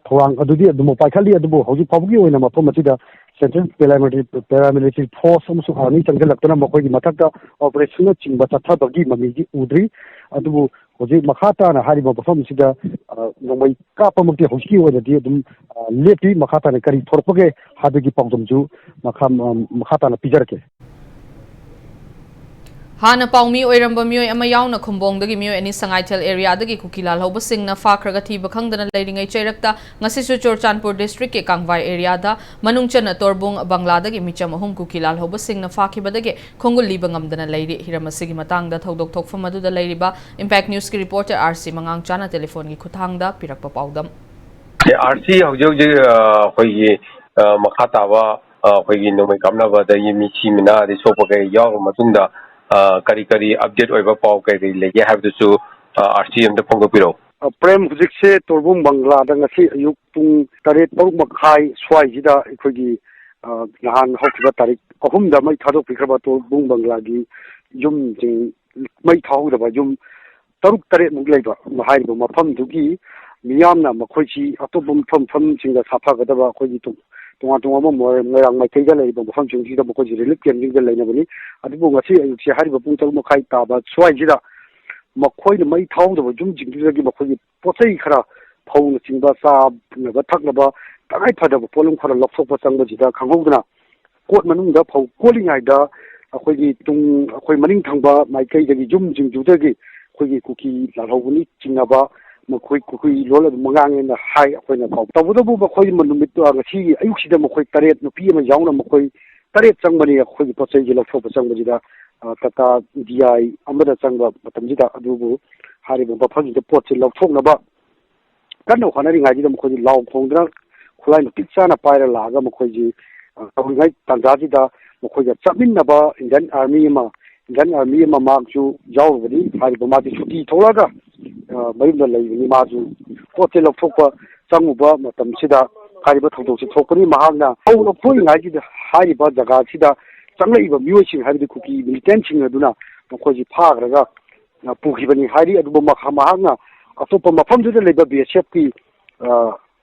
ꯊꯧꯔꯥꯡ ꯑꯗꯨꯗꯤ ꯑꯗꯨꯝ ꯄꯥꯏꯈꯠꯂꯤ꯫ ꯑꯗꯨꯕꯨ ꯍꯧꯖꯤꯛ ꯐꯥꯎꯕꯒꯤ ꯑꯣꯏꯅ ꯃꯐꯝ ꯑꯁꯤꯗ ꯁꯦꯟꯇ꯭ꯔꯦꯜ ꯄꯦꯔꯥꯃꯤꯂꯤꯇꯔꯤ, ꯄꯦꯔꯥꯃꯤꯂꯤꯇꯔꯤ ꯐꯣꯔꯁ ꯑꯃꯁꯨꯡ ꯑꯥꯔꯃꯤ ꯆꯪꯁꯤꯜꯂꯛꯇꯨꯅ ꯃꯈꯣꯏꯒꯤ ꯃꯊꯛꯇ ꯑꯣꯄꯔꯦꯁꯟꯅꯆꯤꯡꯕ ꯆꯠꯊꯕꯒꯤ ꯃꯃꯤꯗꯤ ꯎꯗ꯭ꯔꯤ꯫ ꯑꯗꯨꯕꯨ ꯍꯧꯖꯤꯛ ꯃꯈꯥ ꯇꯥꯅ ꯍꯥꯏꯔꯤꯕ ꯃꯐꯝ ꯑꯁꯤꯗ, ꯑ, ꯅꯣꯡꯃꯩ ꯀꯥꯞꯄꯃꯛꯇꯤ ꯍꯧꯖꯤꯛꯀꯤ ꯑꯣꯏꯅꯗꯤ ꯑꯗꯨꯝ, ꯑ, ꯂꯦꯞꯄꯤ꯫ ꯃꯈꯥ ꯇꯥꯅ ꯀꯔꯤ ꯊꯣꯔꯛꯄꯒꯦ ꯍꯥꯏꯕꯒꯤ ꯄꯥꯎꯗꯝꯁꯨ ꯃꯈꯥ, ꯑ, ꯃꯈꯥ ꯇꯥꯅ ꯄꯤꯖꯔꯛꯀꯦ꯫ ꯍꯥꯟꯅ ꯄꯥꯎꯃꯤ ꯑꯣꯏꯔꯝꯕ ꯃꯤꯑꯣꯏ ꯑꯃ ꯌꯥꯎꯅ ꯈꯨꯝꯕꯣꯡꯗꯒꯤ ꯃꯤꯑꯣꯏ ꯑꯅꯤ ꯁꯉꯥꯏꯊꯦꯜ ꯑꯦꯔꯤꯌꯥꯗꯒꯤ ꯀꯨꯀꯤ ꯂꯥꯜꯍꯧꯕꯁꯤꯡꯅ ꯐꯥꯈ꯭ꯔꯒ ꯊꯤꯕ ꯈꯪꯗꯅ ꯂꯩꯔꯤꯉꯩ ꯆꯩꯔꯛꯇ ꯉꯁꯤꯁꯨ ꯆꯨꯔꯆꯥꯟꯄꯨꯔ ꯗꯤꯁꯇ꯭ꯔꯤꯛꯀꯤ ꯀꯥꯡꯚꯥꯏ ꯑꯦꯔꯤꯌꯥꯗ ꯃꯅꯨꯡ ꯆꯟꯅ ꯇꯣꯔꯕꯨꯡ ꯕꯪꯒ꯭ꯂꯥꯗꯒꯤ ꯃꯤꯆꯝ ꯑꯍꯨꯝ ꯀꯨꯀꯤ ꯂꯥꯜꯍꯧꯕꯁꯤꯡꯅ ꯐꯥꯈꯤꯕꯗꯒꯤ ꯈꯣꯡꯒꯨꯜ ꯂꯤꯕ ꯉꯝꯗꯅ ꯂꯩꯔꯤ꯫ ꯍꯤꯔꯝ ꯑꯁꯤꯒꯤ ꯃꯇꯥꯡꯗ ꯊꯧꯗꯣꯛ ꯊꯣꯛꯐꯝ ꯑꯗꯨꯗ ꯂꯩꯔꯤꯕ ꯏꯝꯄꯦꯛ ꯅ꯭ꯌꯨꯁꯀꯤ ꯔꯤꯄꯣꯔꯇꯔ ꯑꯥꯔ ꯁꯤ ꯃꯉꯥꯡꯆꯥꯅ ꯇꯦꯂꯤꯐꯣꯟꯒꯤ ꯈꯨꯠꯊꯥꯡꯗ ꯄꯤꯔꯛꯄ ꯄꯥꯎꯗꯝ꯫ ꯑꯥꯔ ꯁꯤ ꯍꯧꯖꯤꯛ ꯍꯧꯖꯤꯛ, ꯑ, ꯑꯩꯈꯣꯏꯒꯤ, ꯑ, ꯃꯈꯥ ꯇꯥꯕ, ꯑ, ꯑꯩꯈꯣꯏꯒꯤ ꯅꯣꯡꯃꯩ ꯀꯥꯞꯅꯕꯗꯒꯤ ꯃꯤ ꯁꯤ ꯃꯤꯅꯥ ꯑꯗꯩ ꯁꯣꯛꯄ ꯀꯩ ꯌꯥꯎꯔꯕ ꯃꯇꯨꯡꯗ, ꯑ, ꯀꯔꯤ ꯀꯔꯤ ꯑꯞꯗꯦꯠ ꯑꯣꯏꯕ ꯄꯥꯎ ꯀꯔꯤ ꯀꯔꯤ ꯂꯩꯒꯦ ꯍꯥꯏꯕꯗꯨꯁꯨ, ꯑ, ꯑꯥꯔ ꯁꯤ ꯑꯝꯇ ꯐꯣꯡꯗꯣꯛꯄꯤꯔꯛꯎ꯫ ꯑ, ꯄ꯭ꯔꯦꯝ, ꯍꯧꯖꯤꯛꯁꯦ ꯇꯣꯔꯕꯨꯡ ꯕꯪꯒ꯭ꯂꯥꯗ ꯉꯁꯤ ꯑꯌꯨꯛ ꯄꯨꯡ ꯇꯔꯦꯠ, ꯇꯔꯨꯛ ꯃꯈꯥꯏ ꯁ꯭ꯋꯥꯏꯁꯤꯗ ꯑꯩꯈꯣꯏꯒꯤ, ꯑ, ꯅꯍꯥꯟ ꯍꯧꯈꯤꯕ ꯇꯥꯔꯤꯛ ꯑꯍꯨꯝꯗ ꯃꯩ ꯊꯥꯗꯣꯛꯄꯤꯈ꯭ꯔꯕ ꯇꯣꯔꯕꯨꯡ ꯕꯪꯒ꯭ꯂꯥꯒꯤ ꯌꯨꯝꯁꯤꯡ, ꯃꯩ ꯊꯥꯍꯧꯗꯕ ꯌꯨꯝ ꯇꯔꯨꯛ ꯇꯔꯦꯠꯃꯨꯛ ꯂꯩꯕ ꯍꯥꯏꯔꯤꯕ ꯃꯐꯝꯗꯨꯒꯤ ꯃꯤꯌꯥꯝꯅ ꯃꯈꯣꯏꯁꯤ ꯑꯇꯣꯞꯄ ꯃꯐꯝ, ꯃꯐꯝꯁꯤꯡꯗ ꯁꯥꯐꯒꯗꯕ ꯑꯩꯈꯣꯏꯒꯤ ꯇꯣ-, ꯇꯣꯉꯥꯟ ꯇꯣꯉꯥꯟꯕ ꯃꯣꯏ-, ꯃꯣꯏꯔꯥꯡ ꯃꯥꯏꯀꯩꯗ ꯂꯩꯔꯤꯕ ꯃꯐꯝꯁꯤꯡꯁꯤꯗ ꯃꯈꯣꯏꯁꯤ ꯔꯤꯂꯤꯐ ꯀꯦꯝꯁꯤꯡꯗ ꯂꯩꯅꯕꯅꯤ꯫ ꯑꯗꯨꯕꯨ ꯉꯁꯤ ꯑꯌꯨꯛꯁꯦ ꯍꯥꯏꯔꯤꯕ ꯄꯨꯡ ꯇꯔꯨꯛ ꯃꯈꯥꯏ ꯇꯥꯕ ꯁ꯭ꯋꯥꯏꯁꯤꯗ ꯃꯈꯣꯏꯅ ꯃꯩ ꯊꯥꯍꯧꯗꯕ ꯌꯨꯝꯁꯤꯡꯗꯨꯗꯒꯤ ꯃꯈꯣꯏꯒꯤ ꯄꯣꯠ ꯆꯩ ꯈꯔ, ꯐꯧꯅꯆꯤꯡꯕ, ꯆꯥꯅꯕ ꯊꯛꯅꯕ ꯇꯉꯥꯏ ꯐꯗꯕ ꯄꯣꯠꯂꯝ ꯈꯔ ꯂꯧꯊꯣꯛꯄ ꯆꯪꯕꯁꯤꯗ ꯈꯪꯍꯧꯗꯅ ꯀꯣꯠ ꯃꯅꯨꯡꯗ ꯐꯧ ꯀꯣꯠꯂꯤꯉꯩꯗ ꯑꯩꯈꯣꯏꯒꯤ ꯇꯨꯡ, ꯑꯩꯈꯣꯏ ꯃꯅꯤꯡ ꯊꯪꯕ ꯃꯥꯏꯀꯩꯗꯒꯤ ꯌꯨꯝꯁꯤꯡꯗꯨꯗꯒꯤ ꯑꯩꯈꯣꯏꯒꯤ ꯀꯨꯀꯤ ꯂꯥꯜꯍꯧꯕꯅꯤ ꯆꯤꯡꯅꯕ ꯃꯈꯣꯏ ꯀꯨꯀꯤ ꯂꯣꯜ ꯑꯗꯨꯝ ꯉꯥꯡꯉꯦꯅ ꯍꯥꯏ ꯑꯩꯈꯣꯏꯅ ꯄꯥꯎ꯫ ꯇꯧꯕꯇꯕꯨ ꯃꯈꯣꯏ ꯃ-, ꯅꯨꯃꯤꯠ, ꯑ, ꯉꯁꯤꯒꯤ ꯑꯌꯨꯛꯁꯤꯗ ꯃꯈꯣꯏ ꯇꯔꯦꯠ, ꯅꯨꯄꯤ ꯑꯃ ꯌꯥꯎꯅ ꯃꯈꯣꯏ ꯇꯔꯦꯠ ꯆꯪꯕꯅꯤ꯫ ꯑꯩꯈꯣꯏꯒꯤ ꯄꯣꯠ ꯆꯩꯁꯦ ꯂꯧꯊꯣꯛꯄ ꯆꯪꯕꯁꯤꯗ, ꯑ, ꯇꯥꯇꯥ ꯗꯤ ꯑꯥꯏ ꯑꯃꯗ ꯆꯪꯕ ꯃꯇꯝꯁꯤꯗ, ꯑꯗꯨꯕꯨ ꯍꯥꯏꯔꯤꯕ ꯃꯐꯝꯁꯤꯗ ꯄꯣꯠꯁꯦ ꯂꯧꯊꯣꯛꯅꯕ ꯀꯟꯅ ꯍꯣꯠꯅꯔꯤꯉꯩꯁꯤꯗ ꯃꯈꯣꯏꯁꯤ ꯂꯥꯎ ꯈꯣꯡꯗꯅ ꯈꯨꯠꯂꯥꯏ ꯃꯇꯤꯛ ꯆꯥꯅ ꯄꯥꯏꯔ ꯂꯥꯛꯑꯒ ꯃꯈꯣꯏꯁꯤ, ꯑ, ꯇꯧꯔꯤꯉꯩ ꯇꯥꯟꯖꯥꯁꯤꯗ ꯃꯈꯣꯏꯒ ꯆꯠꯃꯤꯟꯅꯕ ꯏꯟꯗꯤꯌꯟ ꯑꯥꯔꯃꯤ ꯑꯃ, ꯏꯟꯗꯤꯌꯟ ꯑꯥꯔꯃꯤ ꯑꯃ ꯃꯍꯥꯛꯁꯨ ꯌꯥꯎꯔꯨꯕꯅꯤ꯫ ꯍꯥꯏꯔꯤꯕ ꯃꯥꯁꯤ ꯁꯨꯇꯤ ꯊꯣꯛꯂꯛꯑꯒ, ꯑ, ꯃꯌꯨꯝꯗ ꯂꯩꯕꯅꯤ꯫ ꯃꯥꯁꯨ ꯄꯣꯠ ꯆꯩ ꯂꯧꯊꯣꯛꯄ ꯆꯪꯉꯨꯕ ꯃꯇꯝꯁꯤꯗ ꯍꯥꯏꯔꯤꯕ ꯊꯧꯗꯣꯛꯁꯤ ꯊꯣꯛꯄꯅꯤ꯫ ꯃꯍꯥꯛꯅ ꯐꯧ ꯂꯧꯊꯣꯛꯏꯉꯩꯁꯤꯗ ꯍꯥꯏꯔꯤꯕ ꯖꯒꯥꯁꯤꯗ ꯆꯪꯂꯛꯏꯕ ꯃꯤꯑꯣꯏꯁꯤꯡ, ꯍꯥꯏꯕꯗꯤ ꯀꯨꯀꯤ ꯃꯤꯂꯤꯇꯦꯟꯁꯤꯡ ꯑꯗꯨꯅ ꯃꯈꯣꯏꯁꯤ ꯐꯥꯈ꯭ꯔꯒ, ꯑ, ꯄꯨꯈꯤꯕꯅꯤ ꯍꯥꯏꯔꯤ꯫ ꯑꯗꯨꯕꯨ ꯃꯍꯥꯛ-, ꯃꯍꯥꯛꯅ ꯑꯇꯣꯞꯄ ꯃꯐꯝꯗꯨꯗ ꯂꯩꯕ ꯕꯤ ꯑꯦꯁ ꯑꯦꯐꯀꯤ, ꯑ,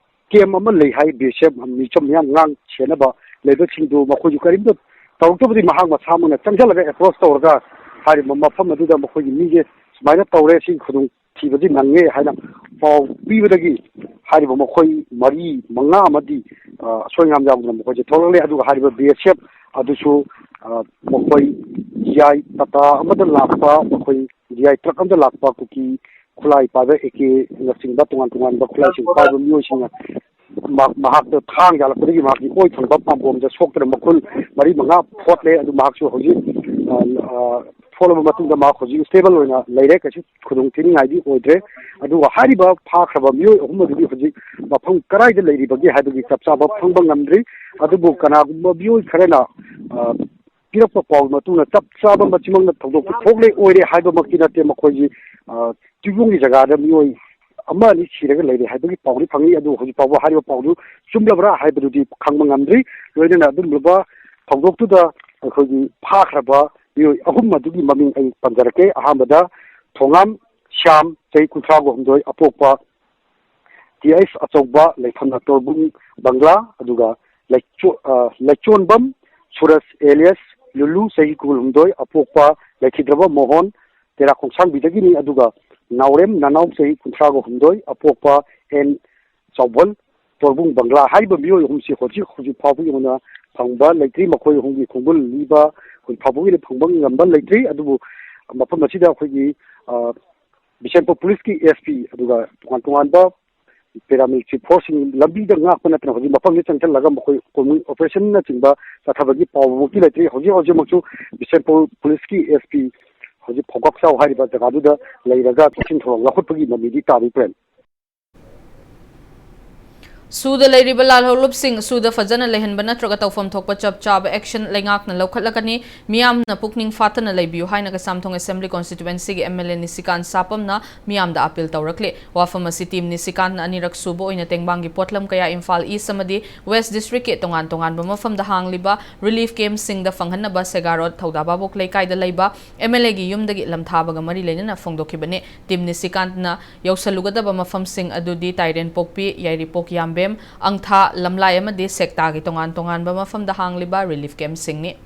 ꯀꯦꯝ ꯑꯃ ꯂꯩ ꯍꯥꯏ, ꯕꯤ ꯑꯦꯁ ꯑꯦꯐ ꯃꯤꯆꯝ ꯃꯤꯌꯥꯝ ꯉꯥꯛ ꯁꯦꯟꯅꯕ ꯂꯩꯕꯁꯤꯡꯗꯨ ꯃꯈꯣꯏꯁꯨ ꯀꯔꯤꯝꯇ ꯇꯧꯔꯛꯇꯕꯗꯤ ꯃꯍꯥꯛ ꯃꯁꯥꯃꯛꯅ ꯆꯪꯁꯤꯜꯂꯒ ꯑꯦꯄ꯭ꯔꯣꯁ ꯇꯧꯔꯒ ꯍꯥꯏꯔꯤꯕ ꯃꯐꯝ ꯑꯗꯨꯗ ꯃꯈꯣꯏꯒꯤ ꯃꯤꯁꯦ ꯁꯨꯃꯥꯏꯅ ꯇꯧꯔꯦ, ꯁꯤꯒꯤ ꯈꯨꯗꯣꯡ ꯊꯤꯕꯗꯤ ꯅꯪꯉꯦ ꯍꯥꯏꯅ ꯄꯥꯎ ꯄꯤꯕꯗꯒꯤ ꯍꯥꯏꯔꯤꯕ ꯃꯈꯣꯏ ꯃꯔꯤ ꯃꯉꯥ ꯑꯃꯗꯤ, ꯑ, ꯑꯁꯣꯏ ꯑꯉꯥꯝ ꯌꯥꯎꯗꯅ ꯃꯈꯣꯏꯁꯦ ꯊꯣꯛꯂꯛꯂꯦ꯫ ꯑꯗꯨꯒ ꯍꯥꯏꯔꯤꯕ ꯕꯤ ꯑꯦꯁ ꯑꯦꯐ ꯑꯗꯨꯁꯨ ꯑ, ꯃꯈꯣꯏ ꯖꯤ ꯑꯥꯏ ꯇꯥꯇꯥ ꯑꯃꯗ ꯂꯥꯛꯄ, ꯃꯈꯣꯏ ꯖꯤ ꯑꯥꯏ ꯇ꯭ꯔꯛ ꯑꯃꯗ ꯂꯥꯛꯄ ꯀꯨꯀꯤ ꯈꯨꯠꯂꯥꯏ ꯄꯥꯏꯕ ꯑꯦ ꯀꯦꯅꯆꯤꯡꯕ ꯇꯣꯉꯥꯟ ꯇꯣꯉꯥꯟꯕ ꯈꯨꯠꯂꯥꯏꯁꯤꯡ ꯄꯥꯏꯕ ꯃꯤꯑꯣꯏꯁꯤꯡꯅ ꯃꯍꯥꯛ, ꯃꯍꯥꯛꯇ ꯊꯥꯡ ꯌꯥꯜꯂꯛꯄꯗꯒꯤ ꯃꯍꯥꯛꯀꯤ ꯑꯣꯏ ꯊꯪꯕ ꯄꯥꯝꯕꯣꯝꯗ ꯁꯣꯛꯇꯅ ꯃꯈꯨꯟ ꯃꯔꯤ ꯃꯉꯥ ꯐꯣꯠꯂꯦ꯫ ꯑꯗꯨ ꯃꯍꯥꯛꯁꯨ ꯍꯧꯖꯤꯛ, ꯑ, ꯑ, ꯐꯣꯠꯂꯕ ꯃꯇꯨꯡꯗ ꯃꯍꯥꯛ ꯍꯧꯖꯤꯛ ꯁ꯭ꯇꯦꯕꯜ ꯑꯣꯏꯅ ꯂꯩꯔꯦ, ꯀꯩꯁꯨ ꯈꯨꯗꯣꯡ ꯊꯤꯅꯤꯡꯉꯥꯏꯗꯤ ꯑꯣꯏꯗ꯭ꯔꯦ꯫ ꯑꯗꯨꯒ ꯍꯥꯏꯔꯤꯕ ꯐꯥꯈ꯭ꯔꯕ ꯃꯤꯑꯣꯏ ꯑꯍꯨꯝ ꯑꯗꯨꯗꯤ ꯍꯧꯖꯤꯛ ꯃꯐꯝ ꯀꯗꯥꯏꯗ ꯂꯩꯔꯤꯕꯒꯦ ꯍꯥꯏꯕꯒꯤ ꯆꯞ ꯆꯥꯕ ꯈꯪꯕ ꯉꯝꯗ꯭ꯔꯤ꯫ ꯑꯗꯨꯕꯨ ꯀꯅꯥꯒꯨꯝꯕ ꯃꯤꯑꯣꯏ ꯈꯔꯅ, ꯑ, ꯄꯤꯔꯛꯄ ꯄꯥꯎꯒꯤ ꯃꯇꯨꯡ ꯏꯟꯅ ꯆꯞ ꯆꯥꯕ ꯃꯁꯤꯃꯛꯅ ꯊꯧꯗꯣꯛꯇꯨ ꯊꯣꯛꯂꯦ ꯑꯣꯏꯔꯦ ꯍꯥꯏꯕꯃꯛꯇꯤ ꯅꯠꯇꯦ꯫ ꯃꯈꯣꯏꯒꯤ, ꯑ, ꯇꯨꯏꯕꯣꯡꯒꯤ ꯖꯒꯥꯗ ꯃꯤꯑꯣꯏ ꯑꯃ ꯑꯅꯤ ꯁꯤꯔꯒ ꯂꯩꯔꯦ ꯍꯥꯏꯕꯒꯤ ꯄꯥꯎꯗꯤ ꯐꯪꯏ꯫ ꯑꯗꯨ ꯍꯧꯖꯤꯛ ꯐꯥꯎꯕ ꯍꯥꯏꯔꯤꯕ ꯄꯥꯎꯗꯨ ꯆꯨꯝꯂꯕ꯭ꯔꯥ ꯍꯥꯏꯕꯗꯨꯗꯤ ꯈꯪꯕ ꯉꯝꯗ꯭ꯔꯤ꯫ ꯂꯣꯏꯅꯅ ꯑꯗꯨꯒꯨꯝꯂꯕ ꯊꯧꯗꯣꯛꯇꯨꯗ ꯑꯩꯈꯣꯏꯒꯤ ꯐꯥꯈ꯭ꯔꯕ ꯃꯤꯑꯣꯏ ꯑꯍꯨꯝ ꯑꯗꯨꯒꯤ ꯃꯃꯤꯡ ꯑꯩ ꯄꯟꯖꯔꯛꯀꯦ꯫ ꯑꯍꯥꯟꯕꯗ ꯊꯣꯉꯥꯝ ꯁ꯭ꯌꯥꯝ, ꯆꯍꯤ ꯀꯨꯟꯊ꯭ꯔꯥꯒ ꯍꯨꯝꯗꯣꯏ, ꯑꯄꯣꯛꯄ ꯇꯤ ꯑꯩꯁ ꯑꯆꯧꯕ, ꯂꯩꯐꯝꯅ ꯇꯣꯔꯕꯨꯡ ꯕꯪꯒ꯭ꯂꯥ, ꯑꯗꯨꯒ ꯂꯩꯆꯣ-, ꯑ, ꯂꯩꯆꯣꯟꯕꯝ ꯁꯨꯔꯖ ꯑꯦꯂꯤꯌꯁ ꯂꯨꯂꯨ, ꯆꯍꯤ ꯀꯨꯟꯍꯨꯝꯗꯣꯏ, ꯑꯄꯣꯛꯄ ꯂꯩꯈꯤꯗ꯭ꯔꯕ ꯃꯣꯍꯣꯟ, ꯇꯦꯔꯥ ꯈꯣꯡꯁꯥꯡꯕꯤꯗꯒꯤꯅꯤ꯫ ꯑꯗꯨꯒ ꯅꯥꯎꯔꯦꯝ ꯅꯅꯥꯎ, ꯆꯍꯤ ꯀꯨꯟꯊ꯭ꯔꯥꯒ ꯍꯨꯝꯗꯣꯏ, ꯑꯄꯣꯛꯄ ꯑꯦꯟ ꯆꯥꯎꯕꯜ, ꯇꯣꯔꯕꯨꯡ ꯕꯪꯒ꯭ꯂꯥ ꯍꯥꯏꯔꯤꯕ ꯃꯤꯑꯣꯏ ꯑꯍꯨꯝꯁꯤ ꯍꯧꯖꯤꯛ ꯍꯧꯖꯤꯛ ꯐꯥꯎꯕꯒꯤ ꯑꯣꯏꯅ ꯐꯪꯕ ꯂꯩꯇ꯭ꯔꯤ꯫ ꯃꯈꯣꯏ ꯑꯍꯨꯝꯒꯤ ꯈꯣꯡꯒꯨꯜ ꯂꯤꯕ ꯍꯧꯖꯤꯛ ꯐꯥꯎꯕꯒꯤ ꯑꯣꯏꯅ ꯐꯪꯕ ꯉꯝꯕ ꯂꯩꯇ꯭ꯔꯤ꯫ ꯑꯗꯨꯕꯨ ꯃꯐꯝ ꯑꯁꯤꯗ ꯑꯩꯈꯣꯏꯒꯤ, ꯑ, ꯕꯤꯁꯦꯝꯄꯨꯔ ꯄꯨꯂꯤꯁꯀꯤ ꯑꯦꯁ ꯄꯤ, ꯑꯗꯨꯒ ꯇꯣꯉꯥꯟ ꯇꯣꯉꯥꯟꯕ ꯄꯦꯔꯥꯃꯤꯂꯤꯇꯔꯤ ꯐꯣꯔꯁꯁꯤꯡ ꯂꯝꯕꯤꯗ ꯉꯥꯛꯄ ꯅꯠꯇꯅ ꯍꯧꯖꯤꯛ ꯃꯐꯝꯁꯤꯗ ꯆꯪꯁꯤꯜꯂꯒ ꯃꯈꯣꯏ ꯀꯣꯝꯕꯤꯡ ꯑꯣꯄꯔꯦꯁꯟꯅꯆꯤꯡꯕ ꯆꯠꯊꯕꯒꯤ ꯄꯥꯎꯃꯛꯇꯤ ꯂꯩꯇ꯭ꯔꯤ꯫ ꯍꯧꯖꯤꯛ ꯍꯧꯖꯤꯛꯃꯛꯁꯨ ꯕꯤꯁꯦꯝꯄꯨꯔ ꯄꯨꯂꯤꯁꯀꯤ ꯑꯦꯁ ꯄꯤ ꯍꯧꯖꯤꯛ ꯐꯧꯒꯥꯛꯆꯥꯎ ꯍꯥꯏꯔꯤꯕ ꯖꯒꯥꯗꯨꯗ ꯂꯩꯔꯒ ꯆꯦꯛꯁꯤꯟ ꯊꯧꯔꯥꯡ ꯂꯧꯈꯠꯄꯒꯤ ꯃꯃꯤꯗꯤ ꯇꯥꯔꯤ, ꯄ꯭ꯔꯦꯝ꯫ ꯁꯨꯗ ꯂꯩꯔꯤꯕ ꯂꯥꯜꯍꯧꯂꯨꯞꯁꯤꯡ ꯁꯨꯗ ꯐꯖꯅ ꯂꯩꯍꯟꯕ ꯅꯠꯇ꯭ꯔꯒ ꯇꯧꯐꯝ ꯊꯣꯛꯄ ꯆꯞ ꯆꯥꯕ action ꯂꯩꯉꯥꯛꯅ ꯂꯧꯈꯠꯂꯒꯅꯤ꯫ ꯃꯤꯌꯥꯝꯅ ꯄꯨꯛꯅꯤꯡ ꯐꯥꯊꯅ ꯂꯩꯕꯤꯌꯨ ꯍꯥꯏꯅ Keishamthong Assembly Constituencyꯒꯤ M L A ꯅꯤꯁꯤꯀꯥꯟ ꯁꯥꯄꯝꯅ ꯃꯤꯌꯥꯝꯗ appeal ꯇꯧꯔꯛꯂꯤ꯫ ꯋꯥꯐꯝ ꯑꯁꯤ Team ꯅꯤꯁꯤꯀꯥꯟꯅ ꯑꯅꯤꯔꯛ ꯁꯨꯕ ꯑꯣꯏꯅ ꯇꯦꯡꯕꯥꯡꯒꯤ ꯄꯣꯠꯂꯝ ꯀꯌꯥ ꯏꯝꯐꯥꯜ East ꯑꯃꯗꯤ West Districtꯀꯤ ꯇꯣꯉꯥꯟ ꯇꯣꯉꯥꯟꯕ ꯃꯐꯝꯗ ꯍꯥꯡꯂꯤꯕ relief campꯁꯤꯡꯗ ꯐꯪꯍꯟꯅꯕ ꯁꯦꯒꯥꯔꯣꯠ ꯊꯧꯗꯥꯕꯥꯕꯣꯛ ꯂꯩꯀꯥꯏꯗ ꯂꯩꯕ M L Aꯒꯤ ꯌꯨꯝꯗꯒꯤ ꯂꯝꯊꯥꯕꯒ ꯃꯔꯤ ꯂꯩꯅꯅ ꯐꯣꯡꯗꯣꯛꯈꯤꯕꯅꯤ꯫ Team ꯅꯤꯁꯤꯀꯥꯟꯅ ꯌꯧꯁꯜꯂꯨꯒꯗꯕ ꯃꯐꯝꯁꯤꯡ ꯑꯗꯨꯗꯤ ꯇꯥꯏꯔꯦꯟꯄꯣꯛꯄꯤ, ꯌꯥꯏꯔꯤꯄꯣꯛ ꯌꯥꯝꯕꯦꯝ, ꯑꯪꯊꯥ, ꯂꯝꯂꯥꯏ ꯑꯃꯗꯤ ꯁꯦꯛꯇꯥꯒꯤ ꯇꯣꯉꯥꯟ ꯇꯣꯉꯥꯟꯕ ꯃꯐꯝꯗ ꯍꯥꯡꯂꯤꯕ relief campꯁꯤꯡꯅꯤ꯫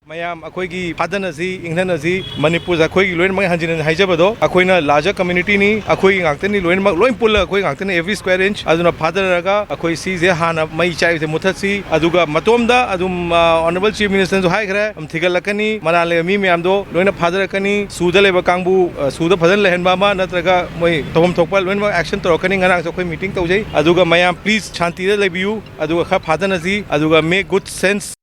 ꯃꯌꯥꯝ ꯑꯩꯈꯣꯏꯒꯤ ꯐꯥꯗꯅꯁꯤ, ꯏꯪꯊꯅꯁꯤ꯫ ꯃꯅꯤꯄꯨꯔꯗ ꯑꯩꯈꯣꯏꯒꯤ ꯂꯣꯏꯅꯃꯛ ꯍꯟꯖꯤꯟ ꯍꯟꯖꯤꯟ ꯍꯥꯏꯖꯕꯗꯣ, ꯑꯩꯈꯣꯏꯅ larger community ꯅꯤ, ꯑꯩꯈꯣꯏꯒꯤ ꯉꯥꯛꯇꯅꯤ, ꯂꯣꯏꯅꯃꯛ ꯂꯣꯏ ꯄꯨꯜꯂꯒ ꯑꯩꯈꯣꯏ ꯉꯥꯛꯇꯅꯤ, every square inch꯫ ꯑꯗꯨꯅ ꯐꯥꯗꯔꯒ ꯑꯩꯈꯣꯏ ꯁꯤꯁꯦ ꯍꯥꯟꯅ ꯃꯩ ꯆꯥꯛꯏꯁꯦ ꯃꯨꯊꯠꯁꯤ꯫ ꯑꯗꯨꯒ ꯃꯇꯣꯝꯗ ꯑꯗꯨꯝ, ꯑ, Honourable Chief Minister ꯅꯁꯨ ꯍꯥꯏꯈ꯭ꯔꯦ, ꯑꯗꯨꯝ ꯊꯤꯒꯠꯂꯛꯀꯅꯤ, ꯃꯅꯥ ꯂꯩꯕ ꯃꯤ ꯃꯌꯥꯝꯗꯣ ꯂꯣꯏꯅ ꯐꯥꯗꯔꯛꯀꯅꯤ꯫ ꯁꯨꯗ ꯂꯩꯕ ꯀꯥꯡꯕꯨ, ꯑ, ꯁꯨꯗ ꯐꯖꯅ ꯂꯩꯍꯟꯕ ꯑꯃ ꯅꯠꯇ꯭ꯔꯒ ꯃꯣꯏ ꯇꯧꯐꯝ ꯊꯣꯛꯄ ꯂꯣꯏꯅꯃꯛ action ꯇꯧꯔꯛꯀꯅꯤ꯫ ꯉꯔꯥꯡꯁꯨ ꯑꯩꯈꯣꯏ meeting ꯇꯧꯖꯩ꯫ ꯑꯗꯨꯒ ꯃꯌꯥꯝ please ꯁꯥꯟꯇꯤꯗ ꯂꯩꯕꯤꯌꯨ, ꯑꯗꯨꯒ ꯈꯔ ꯐꯥꯗꯅꯁꯤ, ꯑꯗꯨꯒ make good sense꯫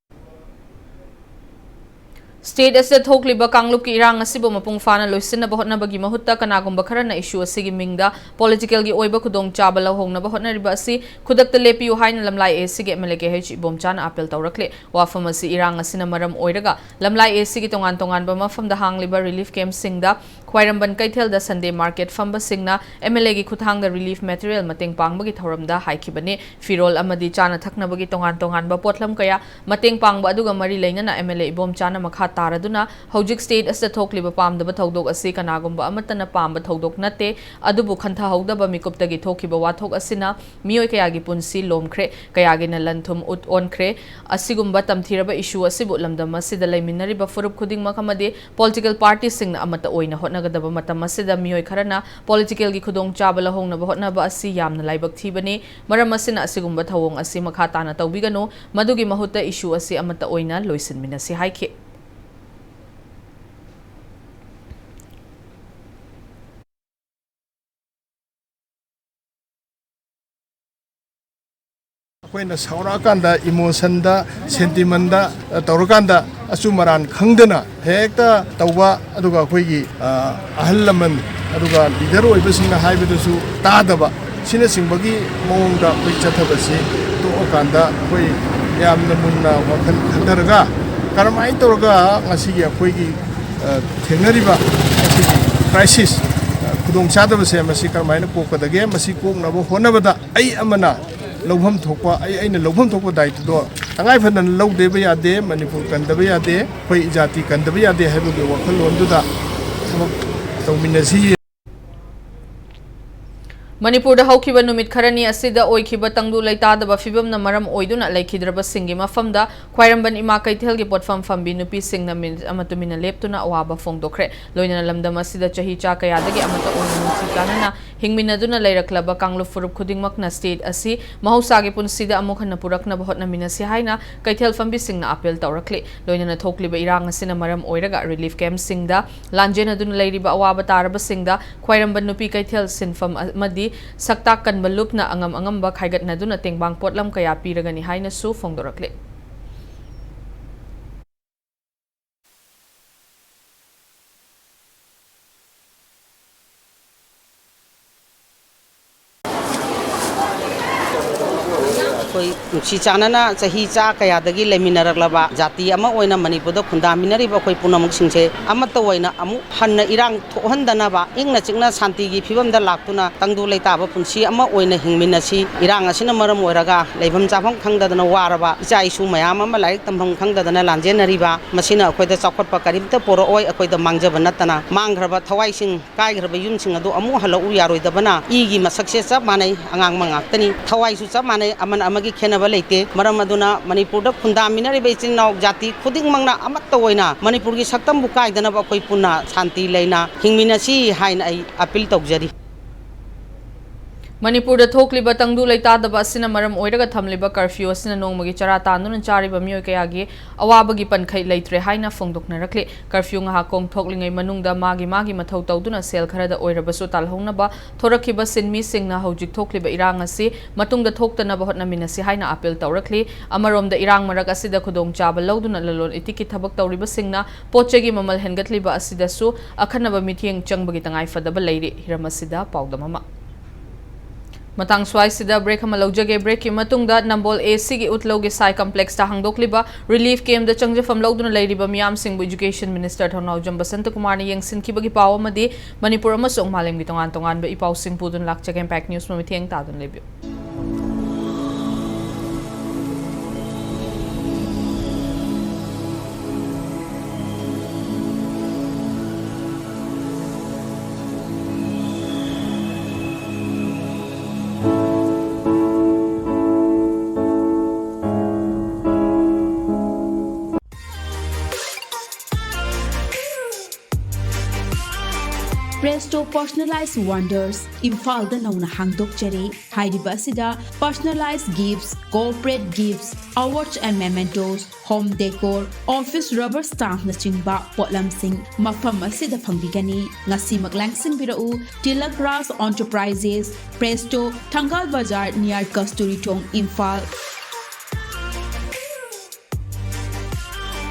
State ꯑꯁꯤꯗ ꯊꯣꯛꯂꯤꯕ ꯀꯥꯡꯂꯨꯞꯀꯤ ꯏꯔꯥꯡ ꯑꯁꯤꯕꯨ ꯃꯄꯨꯡ ꯐꯥꯅ ꯂꯣꯏꯁꯤꯟꯅꯕ ꯍꯣꯠꯅꯕꯒꯤ ꯃꯍꯨꯠꯇ ꯀꯅꯥꯒꯨꯝꯕ ꯈꯔꯅ issue ꯑꯁꯤꯒꯤ ꯃꯤꯡꯗ politicalꯒꯤ ꯑꯣꯏꯕ ꯈꯨꯗꯣꯡꯆꯥꯕ ꯂꯧꯍꯧꯅꯕ ꯍꯣꯠꯅꯔꯤꯕ ꯑꯁꯤ ꯈꯨꯗꯛꯇ ꯂꯦꯞꯄꯤꯌꯨ ꯍꯥꯏꯅ ꯂꯝꯂꯥꯏ A C ꯒꯤ M L A K H ꯏꯕꯣꯝꯆꯥꯅ appeal ꯇꯧꯔꯛꯂꯦ꯫ ꯋꯥꯐꯝ ꯑꯁꯤ ꯏꯔꯥꯡ ꯑꯁꯤꯅ ꯃꯔꯝ ꯑꯣꯏꯔꯒ ꯂꯝꯂꯥꯏ A C ꯒꯤ ꯇꯣꯉꯥꯟ ꯇꯣꯉꯥꯟꯕ ꯃꯐꯝꯗ ꯍꯥꯡꯂꯤꯕ relief campꯁꯤꯡꯗ, ꯈ꯭ꯋꯥꯏꯔꯝꯕꯟ ꯀꯩꯊꯦꯜꯗ Sunday market ꯐꯝꯕꯁꯤꯡꯅ M L A ꯒꯤ ꯈꯨꯠꯊꯥꯡꯗ relief material ꯃꯇꯦꯡ ꯄꯥꯡꯕꯒꯤ ꯊꯧꯔꯝꯗ ꯍꯥꯏꯈꯤꯕꯅꯤ꯫ ꯐꯤꯔꯣꯜ ꯑꯃꯗꯤ ꯆꯥꯅ ꯊꯛꯅꯕꯒꯤ ꯇꯣꯉꯥꯟ ꯇꯣꯉꯥꯟꯕ ꯄꯣꯠꯂꯝ ꯀꯌꯥ ꯃꯇꯦꯡ ꯄꯥꯡꯕ ꯑꯗꯨꯒ ꯃꯔꯤ ꯂꯩꯅꯅ M L A ꯏꯕꯣꯝꯆꯥꯅ ꯃꯈꯥ ꯇꯥꯔꯗꯨꯅ, ꯍꯧꯖꯤꯛ state ꯑꯁꯤꯗ ꯊꯣꯛꯂꯤꯕ ꯄꯥꯝꯗꯕ ꯊꯧꯗꯣꯛ ꯑꯁꯤ ꯀꯅꯥꯒꯨꯝꯕ ꯑꯃꯠꯇꯅ ꯄꯥꯝꯕ ꯊꯧꯗꯣꯛ ꯅꯠꯇꯦ, ꯑꯗꯨꯕꯨ ꯈꯟꯊꯍꯧꯗꯕ ꯃꯤꯀꯨꯞꯇꯒꯤ ꯊꯣꯛꯈꯤꯕ ꯋꯥꯊꯣꯛ ꯑꯁꯤꯅ ꯃꯤꯑꯣꯏ ꯀꯌꯥꯒꯤ ꯄꯨꯟꯁꯤ ꯂꯣꯝꯈ꯭ꯔꯦ, ꯀꯌꯥꯒꯤꯅ ꯂꯟ ꯊꯨꯝ ꯎꯠ ꯑꯣꯟꯈ꯭ꯔꯦ꯫ ꯑꯁꯤꯒꯨꯝꯕ ꯇꯝꯊꯤꯔꯕ issue ꯑꯁꯤꯕꯨ ꯂꯝꯗꯝ ꯑꯁꯤꯗ ꯂꯩꯃꯤꯟꯅꯔꯤꯕ ꯐꯨꯔꯨꯞ ꯈꯨꯗꯤꯡꯃꯛ ꯑꯃꯗꯤ political partyꯁꯤꯡꯅ ꯑꯃꯠꯇ ꯑꯣꯏꯅ ꯍꯣꯠꯅꯒꯗꯕ ꯃꯇꯝ ꯑꯁꯤꯗ ꯃꯤꯑꯣꯏ ꯈꯔꯅ politicalꯒꯤ ꯈꯨꯗꯣꯡꯆꯥꯕ ꯂꯧꯍꯧꯅꯕ ꯍꯣꯠꯅꯕ ꯑꯁꯤ ꯌꯥꯝꯅ ꯂꯥꯏꯕꯛ ꯊꯤꯕꯅꯤ꯫ ꯃꯔꯝ ꯑꯁꯤꯅ ꯑꯁꯤꯒꯨꯝꯕ ꯊꯧꯑꯣꯡ ꯑꯁꯤ ꯃꯈꯥ ꯇꯥꯅ ꯇꯧꯕꯤꯒꯅꯨ꯫ ꯃꯗꯨꯒꯤ ꯃꯍꯨꯠꯇ issue ꯑꯁꯤ ꯑꯃꯠꯇ ꯑꯣꯏꯅ ꯂꯣꯏꯁꯤꯟꯃꯤꯟꯅꯁꯤ ꯍꯥꯏꯈꯤ꯫ ꯑꯩꯈꯣꯏꯅ ꯁꯥꯎꯔꯛꯑꯀꯥꯟꯗ, emotionꯗ, sentimentꯗ, ꯑ, ꯇꯧꯔꯀꯥꯟꯗ ꯑꯆꯨꯝ ꯑꯔꯥꯟ ꯈꯪꯗꯅ ꯍꯦꯛꯇ ꯇꯧꯕ, ꯑꯗꯨꯒ ꯑꯩꯈꯣꯏꯒꯤ, ꯑ, ꯑꯍꯜ ꯂꯃꯟ ꯑꯗꯨꯒ leader ꯑꯣꯏꯕꯁꯤꯡꯅ ꯍꯥꯏꯕꯗꯁꯨ ꯇꯥꯗꯕ, ꯁꯤꯅꯆꯤꯡꯕꯒꯤ ꯃꯑꯣꯡꯗ ꯑꯩꯈꯣꯏ ꯆꯠꯊꯕꯁꯤ ꯇꯣꯛꯑꯀꯥꯟꯗ ꯑꯩꯈꯣꯏ ꯌꯥꯝꯅ ꯃꯨꯟꯅ ꯋꯥꯈꯜ ꯈꯟꯊꯔꯒ ꯀꯔꯝꯍꯥꯏꯅ ꯇꯧꯔꯒ ꯉꯁꯤꯒꯤ ꯑꯩꯈꯣꯏꯒꯤ, ꯑ, ꯊꯦꯡꯅꯔꯤꯕ ꯑꯁꯤꯒꯤ crisis, ꯑ, ꯈꯨꯗꯣꯡꯆꯥꯗꯕꯁꯦ ꯃꯁꯤ ꯀꯔꯝꯍꯥꯏꯅ ꯀꯣꯛꯀꯗꯒꯦ, ꯃꯁꯤ ꯀꯣꯛꯅꯕ ꯍꯣꯠꯅꯕꯗ ꯑꯩ ꯑꯃꯅ ꯂꯧꯐꯝ ꯊꯣꯛꯄ, ꯑꯩ, ꯑꯩꯅ ꯂꯧꯐꯝ ꯊꯣꯛꯄ ꯗꯥꯏꯇꯗꯣ ꯇꯉꯥꯏ ꯐꯗꯅ ꯂꯧꯗꯕ ꯌꯥꯗꯦ, ꯃꯅꯤꯄꯨꯔ ꯀꯟꯗꯕ ꯌꯥꯗꯦ, ꯑꯩꯈꯣꯏ ꯖꯥꯇꯤ ꯀꯟꯗꯕ ꯌꯥꯗꯦ ꯍꯥꯏꯕꯒꯤ ꯋꯥꯈꯜꯂꯣꯟꯗꯨꯗ ꯊꯕꯛ ꯇꯧꯃꯤꯟꯅꯁꯤ꯫ ꯃꯅꯤꯄꯨꯔꯗ ꯍꯧꯈꯤꯕ ꯅꯨꯃꯤꯠ ꯈꯔꯅꯤ ꯑꯁꯤꯗ ꯑꯣꯏꯈꯤꯕ ꯇꯪꯗꯨ ꯂꯩꯇꯥꯗꯕ ꯐꯤꯕꯝꯅ ꯃꯔꯝ ꯑꯣꯏꯗꯨꯅ ꯂꯩꯈꯤꯗ꯭ꯔꯕꯁꯤꯡꯒꯤ ꯃꯐꯝꯗ ꯈ꯭ꯋꯥꯏꯔꯝꯕꯟ ꯏꯃꯥ ꯀꯩꯊꯦꯜꯒꯤ ꯄꯣꯠꯐꯝ ꯐꯝꯕꯤ ꯅꯨꯄꯤꯁꯤꯡꯅ ꯃꯤꯅꯤꯠ ꯑꯃ ꯇꯨꯃꯤꯟꯅ ꯂꯦꯞꯇꯨꯅ ꯑꯋꯥꯕ ꯐꯣꯡꯗꯣꯛꯈ꯭ꯔꯦ꯫ ꯂꯣꯏꯅꯅ ꯂꯝꯗꯝ ꯑꯁꯤꯗ ꯆꯍꯤ ꯆꯥ ꯀꯌꯥꯗꯒꯤ ꯑꯃꯠꯇ ꯑꯣꯏꯅ ꯅꯨꯡꯁꯤ ꯆꯥꯟꯅꯅ ꯍꯤꯡꯃꯤꯟꯅꯗꯨꯅ ꯂꯩꯔꯛꯂꯕ ꯀꯥꯡꯂꯨꯞ ꯐꯨꯔꯨꯞ ꯈꯨꯗꯤꯡꯃꯛꯅ state ꯑꯁꯤ ꯃꯍꯧꯁꯥꯒꯤ ꯄꯨꯟꯁꯤꯗ ꯑꯃꯨꯛ ꯍꯟꯅ ꯄꯨꯔꯛꯅꯕ ꯍꯣꯠꯅꯃꯤꯟꯅꯁꯤ ꯍꯥꯏꯅ ꯀꯩꯊꯦꯜ ꯐꯝꯕꯤꯁꯤꯡꯅ appeal ꯇꯧꯔꯛꯂꯤ꯫ ꯂꯣꯏꯅꯅ ꯊꯣꯛꯂꯤꯕ ꯏꯔꯥꯡ ꯑꯁꯤꯅ ꯃꯔꯝ ꯑꯣꯏꯔꯒ relief campꯁꯤꯡꯗ ꯂꯥꯟꯖꯦꯟꯅꯗꯨꯅ ꯂꯩꯔꯤꯕ ꯑꯋꯥꯕ ꯇꯥꯔꯕꯁꯤꯡꯗ ꯈ꯭ꯋꯥꯏꯔꯝꯕꯟ ꯅꯨꯄꯤ ꯀꯩꯊꯦꯜ ꯁꯤꯟꯐꯝ ꯑꯃꯗꯤ ꯁꯛꯇꯥꯛ ꯀꯟꯕ ꯂꯨꯞꯅ ꯑꯉꯝ ꯑꯉꯝꯕ ꯈꯥꯏꯒꯠꯅꯗꯨꯅ ꯇꯦꯡꯕꯥꯡ ꯄꯣꯠꯂꯝ ꯀꯌꯥ ꯄꯤꯔꯒꯅꯤ ꯍꯥꯏꯅꯁꯨ ꯐꯣꯡꯗꯣꯔꯛꯂꯤ꯫ ꯑꯩꯈꯣꯏ ꯅꯨꯡꯁꯤ ꯆꯥꯟꯅꯅ ꯆꯍꯤ ꯆꯥ ꯀꯌꯥꯗꯒꯤ ꯂꯩꯃꯤꯟꯅꯔꯛꯂꯕ ꯖꯥꯇꯤ ꯑꯃ ꯑꯣꯏꯅ ꯃꯅꯤꯄꯨꯔꯗ ꯈꯨꯟꯗꯥꯃꯤꯟꯅꯔꯤꯕ ꯑꯩꯈꯣꯏ ꯄꯨꯝꯅꯃꯛꯁꯤꯡꯁꯦ ꯑꯃꯠꯇ ꯑꯣꯏꯅ ꯑꯃꯨꯛ ꯍꯟꯅ ꯏꯔꯥꯡ ꯊꯣꯛꯍꯟꯗꯅꯕ ꯏꯪꯅ ꯆꯤꯛꯅ ꯁꯥꯟꯇꯤꯒꯤ ꯐꯤꯕꯝꯗ ꯂꯥꯛꯇꯨꯅ ꯇꯪꯗꯨ ꯂꯩꯇꯥꯕ ꯄꯨꯟꯁꯤ ꯑꯃ ꯑꯣꯏꯅ ꯍꯤꯡꯃꯤꯟꯅꯁꯤ꯫ ꯏꯔꯥꯡ ꯑꯁꯤꯅ ꯃꯔꯝ ꯑꯣꯏꯔꯒ ꯂꯩꯐꯝ ꯆꯥꯐꯝ ꯈꯪꯗꯗꯅ ꯋꯥꯔꯕ ꯏꯆꯥ ꯏꯁꯨ ꯃꯌꯥꯝ ꯑꯃ ꯂꯥꯏꯔꯤꯛ ꯇꯝꯐꯝ ꯈꯪꯗꯗꯅ ꯂꯥꯟꯖꯦꯟꯅꯔꯤꯕ ꯃꯁꯤꯅ ꯑꯩꯈꯣꯏꯗ ꯆꯥꯎꯈꯠꯄ ꯀꯔꯤꯝꯇ ꯄꯨꯔꯛꯑꯣꯏ, ꯑꯩꯈꯣꯏꯗ ꯃꯥꯡꯖꯕ ꯅꯠꯇꯅ꯫ ꯃꯥꯡꯈ꯭ꯔꯕ ꯊꯋꯥꯏꯁꯤꯡ, ꯀꯥꯏꯈ꯭ꯔꯕ ꯌꯨꯝꯁꯤꯡ ꯑꯗꯨ ꯑꯃꯨꯛ ꯍꯜꯂꯛꯎ ꯌꯥꯔꯣꯏꯗꯕꯅ ꯏꯒꯤ ꯃꯁꯛꯁꯦ ꯆꯞ ꯃꯥꯟꯅꯩ, ꯑꯉꯥꯡꯕ ꯉꯥꯛꯇꯅꯤ꯫ ꯊꯋꯥꯏꯁꯨ ꯆꯞ ꯃꯥꯟꯅꯩ, ꯑꯃꯅ ꯑꯃꯒꯤ ꯈꯦꯠꯅꯕ ꯂꯩꯇꯦ꯫ ꯃꯔꯝ ꯑꯗꯨꯅ ꯃꯅꯤꯄꯨꯔꯗ ꯈꯨꯟꯗꯥꯃꯤꯟꯅꯔꯤꯕ ꯏꯆꯤꯟ ꯏꯅꯥꯎ ꯖꯥꯇꯤ ꯈꯨꯗꯤꯡꯃꯛꯅ ꯑꯃꯠꯇ ꯑꯣꯏꯅ ꯃꯅꯤꯄꯨꯔꯒꯤ ꯁꯛꯇꯝꯕꯨ ꯀꯥꯏꯗꯅꯕ ꯑꯩꯈꯣꯏ ꯄꯨꯟꯅ ꯁꯥꯟꯇꯤ ꯂꯩꯅ ꯍꯤꯡꯃꯤꯟꯅꯁꯤ ꯍꯥꯏꯅ ꯑꯩ appeal ꯇꯧꯖꯔꯤ꯫ ꯃꯅꯤꯄꯨꯔꯗ ꯊꯣꯛꯂꯤꯕ ꯇꯪꯗꯨ ꯂꯩꯇꯥꯗꯕ ꯑꯁꯤꯅ ꯃꯔꯝ ꯑꯣꯏꯔꯒ ꯊꯝꯂꯤꯕ curfew ꯑꯁꯤꯅ ꯅꯣꯡꯃꯒꯤ ꯆꯔꯥ ꯇꯥꯟꯗꯨꯅ ꯆꯥꯔꯤꯕ ꯃꯤꯑꯣꯏ ꯀꯌꯥꯒꯤ ꯑꯋꯥꯕꯒꯤ ꯄꯟꯈꯩ ꯂꯩꯇ꯭ꯔꯦ ꯍꯥꯏꯅ ꯐꯣꯡꯗꯣꯛꯅꯔꯛꯂꯤ꯫ Curfew ꯉꯥꯏꯍꯥꯛ ꯀꯣꯡꯊꯣꯛꯂꯤꯉꯩ ꯃꯅꯨꯡꯗ ꯃꯥꯒꯤ ꯃꯥꯒꯤ ꯃꯊꯧ ꯇꯧꯗꯨꯅ ꯁꯦꯜ ꯈꯔꯗ ꯑꯣꯏꯔꯕꯁꯨ ꯇꯥꯜꯍꯧꯅꯕ ꯊꯣꯔꯛꯈꯤꯕ ꯁꯤꯟꯃꯤꯁꯤꯡꯅ ꯍꯧꯖꯤꯛ ꯊꯣꯛꯂꯤꯕ ꯏꯔꯥꯡ ꯑꯁꯤ ꯃꯇꯨꯡꯗ ꯊꯣꯛꯇꯅꯕ ꯍꯣꯠꯅꯃꯤꯟꯅꯁꯤ ꯍꯥꯏꯅ appeal ꯇꯧꯔꯛꯂꯤ꯫ ꯑꯃꯔꯣꯝꯗ ꯏꯔꯥꯡ ꯃꯔꯛ ꯑꯁꯤꯗ ꯈꯨꯗꯣꯡꯆꯥꯕ ꯂꯧꯗꯨꯅ ꯂꯂꯣꯟ ꯏꯇꯤꯛꯀꯤ ꯊꯕꯛ ꯇꯧꯔꯤꯕꯁꯤꯡꯅ ꯄꯣꯠ ꯆꯩꯒꯤ ꯃꯃꯜ ꯍꯦꯟꯒꯠꯂꯤꯕ ꯑꯁꯤꯗꯁꯨ ꯑꯈꯟꯅꯕ ꯃꯤꯠꯌꯦꯡ ꯆꯪꯕꯒꯤ ꯇꯉꯥꯏꯐꯗꯕ ꯂꯩꯔꯤ꯫ ꯍꯤꯔꯝ ꯑꯁꯤꯗ ꯄꯥꯎꯗꯝ ꯑꯃ꯫ ꯃꯇꯥꯡ ꯁ꯭ꯋꯥꯏꯁꯤꯗ break ꯑꯃ ꯂꯧꯖꯒꯦ꯫ Breakꯀꯤ ꯃꯇꯨꯡꯗ ꯅꯝꯕꯣꯜ ACꯒꯤ ꯎꯠꯂꯧꯒꯤ ꯁꯥꯏ complexꯇ ꯍꯥꯡꯗꯣꯛꯂꯤꯕ relief campꯇ ꯆꯪꯖꯐꯝ ꯂꯧꯗꯨꯅ ꯂꯩꯔꯤꯕ ꯃꯤꯌꯥꯝꯁꯤꯡꯕꯨ Education Minister ꯊꯧꯅꯥꯎꯖꯝ ꯕꯁꯟꯇꯀꯨꯃꯥꯔꯅ ꯌꯦꯡꯁꯤꯟꯈꯤꯕꯒꯤ ꯄꯥꯎ ꯑꯃꯗꯤ ꯃꯅꯤꯄꯨꯔ ꯑꯃꯁꯨꯡ ꯃꯥꯂꯦꯝꯒꯤ ꯇꯣꯉꯥꯟ ꯇꯣꯉꯥꯟꯕ ꯏ ꯄꯥꯎꯁꯤꯡ ꯄꯨꯗꯨꯅ ꯂꯥꯛꯆꯒꯦ꯫ Impact News ꯃꯃꯤꯠꯌꯦꯡ ꯇꯥꯗꯨꯅ ꯂꯩꯕꯤꯌꯨ꯫ Presto Personalized Wonders, ꯏꯝꯐꯥꯜꯗ ꯅꯧꯅ ꯍꯥꯡꯗꯣꯛꯆꯔꯦ꯫ ꯍꯥꯏꯔꯤꯕ ꯑꯁꯤꯗ personalized gifts, corporate gifts, awards and mementos, home decor, office rubber stampꯅꯆꯤꯡꯕ ꯄꯣꯠꯂꯝꯁꯤꯡ ꯃꯐꯝ ꯑꯁꯤꯗ ꯐꯪꯕꯤꯒꯅꯤ꯫ ꯉꯁꯤꯃꯛ ꯂꯥꯡꯁꯤꯟꯕꯤꯔꯛꯎ꯫ Tilak Raj Enterprises, Presto, Thangal Bazar, near Kasturi Thong, Imphal.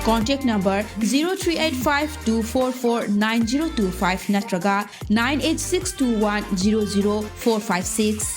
Contact number zero three eight five two four four nine zero two five ꯅꯠꯇ꯭ꯔꯒ nine eight six two one zero zero four five six꯫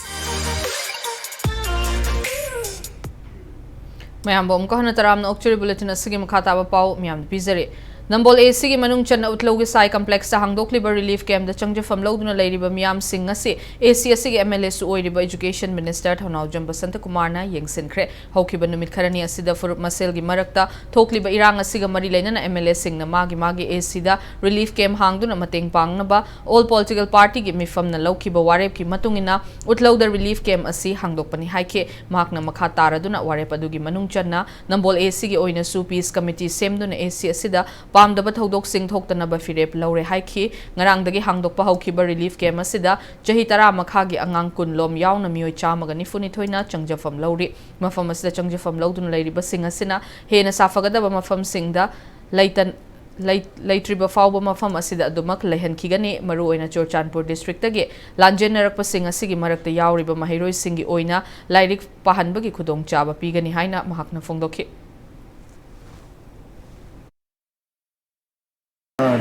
ꯃꯌꯥꯝꯕꯨ ꯑꯃꯨꯛꯀ ꯍꯟꯅ ꯇꯔꯥꯝꯅ ꯑꯣꯛꯆꯔꯤ꯫ Bulletin ꯑꯁꯤꯒꯤ ꯃꯈꯥ ꯇꯥꯕ ꯄꯥꯎ ꯃꯌꯥꯝꯗ ꯄꯤꯖꯔꯤ꯫ ꯅꯝꯕꯣꯜ ꯑꯦ ꯁꯤꯒꯤ ꯃꯅꯨꯡ ꯆꯟꯅ ꯎꯠꯂꯧꯒꯤ ꯁꯥꯏ complex ꯇ ꯍꯥꯡꯗꯣꯛꯂꯤꯕ relief camp ꯇ ꯆꯪꯖꯐꯝ ꯂꯧꯗꯨꯅ ꯂꯩꯔꯤꯕ ꯃꯤꯌꯥꯝꯁꯤꯡ ꯑꯁꯤ ꯑꯦ ꯁꯤ ꯑꯁꯤꯒꯤ ꯑꯦꯝ ꯑꯦꯜ ꯑꯦꯁꯨ ꯑꯣꯏꯔꯤꯕ education minister ꯊꯧꯅꯥꯎꯖꯝ ꯕꯁꯟꯇ ꯀꯨꯃꯥꯔꯅ ꯌꯦꯡꯁꯤꯟꯈ꯭ꯔꯦ꯫ ꯍꯧꯈꯤꯕ ꯅꯨꯃꯤꯠ ꯈꯔꯅꯤ ꯑꯁꯤꯗ ꯐꯨꯔꯨꯞ ꯃꯁꯦꯜꯒꯤ ꯃꯔꯛꯇ ꯊꯣꯛꯂꯤꯕ ꯏꯔꯥꯡ ꯑꯁꯤꯒ ꯃꯔꯤ ꯂꯩꯅꯅ ꯑꯦꯝ ꯑꯦꯜ ꯑꯦꯁꯤꯡꯅ ꯃꯥꯒꯤ ꯃꯥꯒꯤ ꯑꯦ ꯁꯤꯗ relief camp ꯍꯥꯡꯗꯨꯅ ꯃꯇꯦꯡ ꯄꯥꯡꯅꯕ all political party ꯒꯤ ꯃꯤꯐꯝꯅ ꯂꯧꯈꯤꯕ ꯋꯥꯔꯦꯞꯀꯤ ꯃꯇꯨꯡ ꯏꯟꯅ ꯎꯠꯂꯧꯗ relief camp ꯑꯁꯤ ꯍꯥꯡꯗꯣꯛꯄꯅꯤ ꯍꯥꯏꯈꯤ꯫ ꯃꯍꯥꯛꯅ ꯃꯈꯥ ꯇꯥꯔꯗꯨꯅ ꯋꯥꯔꯦꯞ ꯑꯗꯨꯒꯤ ꯃꯅꯨꯡ ꯆꯟꯅ ꯅꯝꯕꯣꯜ ꯑꯦ ꯁꯤꯒꯤ ꯑꯣꯏꯅꯁꯨ peace committee ꯁꯦꯝꯗꯨꯅ ꯑꯦ ꯁꯤ ꯑꯁꯤꯗ ꯄꯥꯝꯗꯕ ꯊꯧꯗꯣꯛꯁꯤꯡ ꯊꯣꯛꯇꯅꯕ ꯐꯤꯔꯦꯞ ꯂꯧꯔꯦ ꯍꯥꯏꯈꯤ꯫ ꯉꯔꯥꯡꯗꯒꯤ ꯍꯥꯡꯗꯣꯛꯄ ꯍꯧꯈꯤꯕ relief camp ꯑꯁꯤꯗ ꯆꯍꯤ ꯇꯔꯥ ꯃꯈꯥꯒꯤ ꯑꯉꯥꯡ ꯀꯨꯟ ꯂꯣꯝ ꯌꯥꯎꯅ ꯃꯤꯑꯣꯏ ꯆꯥꯝꯃꯒ ꯅꯤꯐꯨ ꯅꯤꯊꯣꯏꯅ ꯆꯪꯖꯐꯝ ꯂꯧꯔꯤ꯫ ꯃꯐꯝ ꯑꯁꯤꯗ ꯆꯪꯖꯐꯝ ꯂꯧꯗꯨꯅ ꯂꯩꯔꯤꯕꯁꯤꯡ ꯑꯁꯤꯅ ꯍꯦꯟꯅ ꯁꯥꯐꯒꯗꯕ ꯃꯐꯝꯁꯤꯡꯗ ꯂꯩꯇꯟ-, ꯂꯩ-, ꯂꯩꯇ꯭ꯔꯤꯕ ꯐꯥꯎꯕ ꯃꯐꯝ ꯑꯁꯤꯗ ꯑꯗꯨꯃꯛ ꯂꯩꯍꯟꯈꯤꯒꯅꯤ꯫ ꯃꯔꯨꯑꯣꯏꯅ ꯆꯨꯔꯆꯥꯟꯄꯨꯔ district ꯇꯒꯤ ꯂꯥꯟꯖꯦꯟꯅꯔꯛꯄꯁꯤꯡ ꯑꯁꯤꯒꯤ ꯃꯔꯛꯇ ꯌꯥꯎꯔꯤꯕ ꯃꯍꯩꯔꯣꯏꯁꯤꯡꯒꯤ ꯑꯣꯏꯅ ꯂꯥꯏꯔꯤꯛ ꯄꯥꯍꯟꯕꯒꯤ ꯈꯨꯗꯣꯡꯆꯥꯕ ꯄꯤꯒꯅꯤ ꯍꯥꯏꯅ ꯃꯍꯥꯛꯅ ꯐꯣꯡꯗꯣꯛꯈꯤ꯫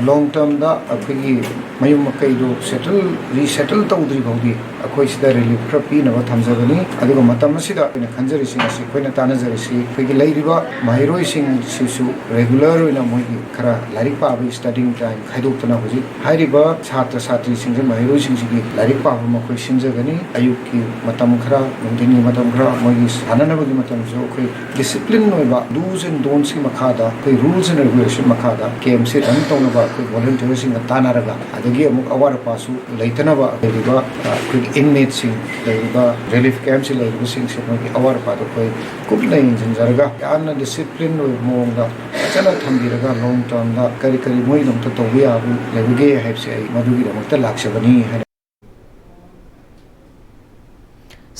Long term ꯗ ꯑꯩꯈꯣꯏꯒꯤ ꯃꯌꯨꯝ ꯃꯀꯩꯗꯨ settle, resettle ꯇꯧꯗ꯭ꯔꯤ ꯐꯥꯎꯗꯤ ꯑꯩꯈꯣꯏ ꯁꯤꯗ relief ꯈꯔ ꯄꯤꯅꯕ ꯊꯝꯖꯕꯅꯤ꯫ ꯑꯗꯨꯒ ꯃꯇꯝ ꯑꯁꯤꯗ ꯑꯩꯈꯣꯏꯅ ꯈꯟꯖꯔꯤꯁꯤꯡ ꯑꯁꯤ, ꯑꯩꯈꯣꯏꯅ ꯇꯥꯟꯅꯖꯔꯤꯁꯤ, ꯑꯩꯈꯣꯏꯒꯤ ꯂꯩꯔꯤꯕ ꯃꯍꯩꯔꯣꯏꯁꯤꯡꯁꯤꯁꯨ regular ꯑꯣꯏꯅ ꯃꯣꯏꯒꯤ ꯈꯔ ꯂꯥꯏꯔꯤꯛ ꯄꯥꯕꯒꯤ studying time ꯈꯥꯏꯗꯣꯛꯇꯅ ꯍꯧꯖꯤꯛ ꯍꯥꯏꯔꯤꯕ ꯁꯥꯇ꯭ꯔ ꯁꯥꯇ꯭ꯔꯤꯁꯤꯡꯁꯦ, ꯃꯍꯩꯔꯣꯏꯁꯤꯡꯁꯤꯒꯤ ꯂꯥꯏꯔꯤꯛ ꯄꯥꯐꯝ ꯑꯩꯈꯣꯏ ꯁꯤꯟꯖꯒꯅꯤ꯫ ꯑꯌꯨꯛꯀꯤ ꯃꯇꯝ ꯈꯔ, ꯅꯨꯡꯊꯤꯟꯒꯤ ꯃꯇꯝ ꯈꯔ, ꯃꯣꯏꯒꯤ ꯁꯥꯟꯅꯅꯕꯒꯤ ꯃꯇꯝꯁꯨ ꯑꯩꯈꯣꯏ discipline ꯑꯣꯏꯕ do's and don'ts ꯀꯤ ꯃꯈꯥꯗ, ꯑꯩꯈꯣꯏ rules and regulation ꯃꯈꯥꯗ camp ꯁꯤ run ꯇꯧꯅꯕ ꯑꯩꯈꯣꯏ volunteer ꯁꯤꯡꯒ ꯇꯥꯟꯅꯔꯒ, ꯑꯗꯒꯤ ꯑꯃꯨꯛ ꯑꯋꯥꯠ ꯑꯄꯥꯁꯨ ꯂꯩꯇꯅꯕ ꯂꯩꯔꯤꯕ, ꯑ, ꯑꯩꯈꯣꯏꯒꯤ inmate ꯁꯤꯡ, ꯂꯩꯔꯤꯕ relief camp ꯁꯤ ꯂꯩꯔꯤꯕꯁꯤꯡꯁꯦ ꯃꯣꯏꯒꯤ ꯑꯋꯥꯠ ꯑꯄꯥꯗꯣ ꯑꯩꯈꯣꯏ ꯀꯨꯞꯅ ꯌꯦꯡꯁꯤꯟꯖꯔꯒ ꯌꯥꯝꯅ discipline ꯑꯣꯏꯕ ꯃꯑꯣꯡꯗ, ꯑ, ꯐꯖꯅ ꯊꯝꯕꯤꯔꯒ ꯂꯣꯡ ꯇꯔꯝꯗ ꯀꯔꯤ ꯀꯔꯤ ꯃꯣꯏꯒꯤꯗꯃꯛꯇ ꯇꯧꯕ ꯌꯥꯕ ꯂꯩꯕꯒꯦ ꯍꯥꯏꯕꯁꯦ ꯑꯩ ꯃꯗꯨꯒꯤꯗꯃꯛꯇ ꯂꯥꯛꯆꯕꯅꯤ ꯍꯥꯏꯅ꯫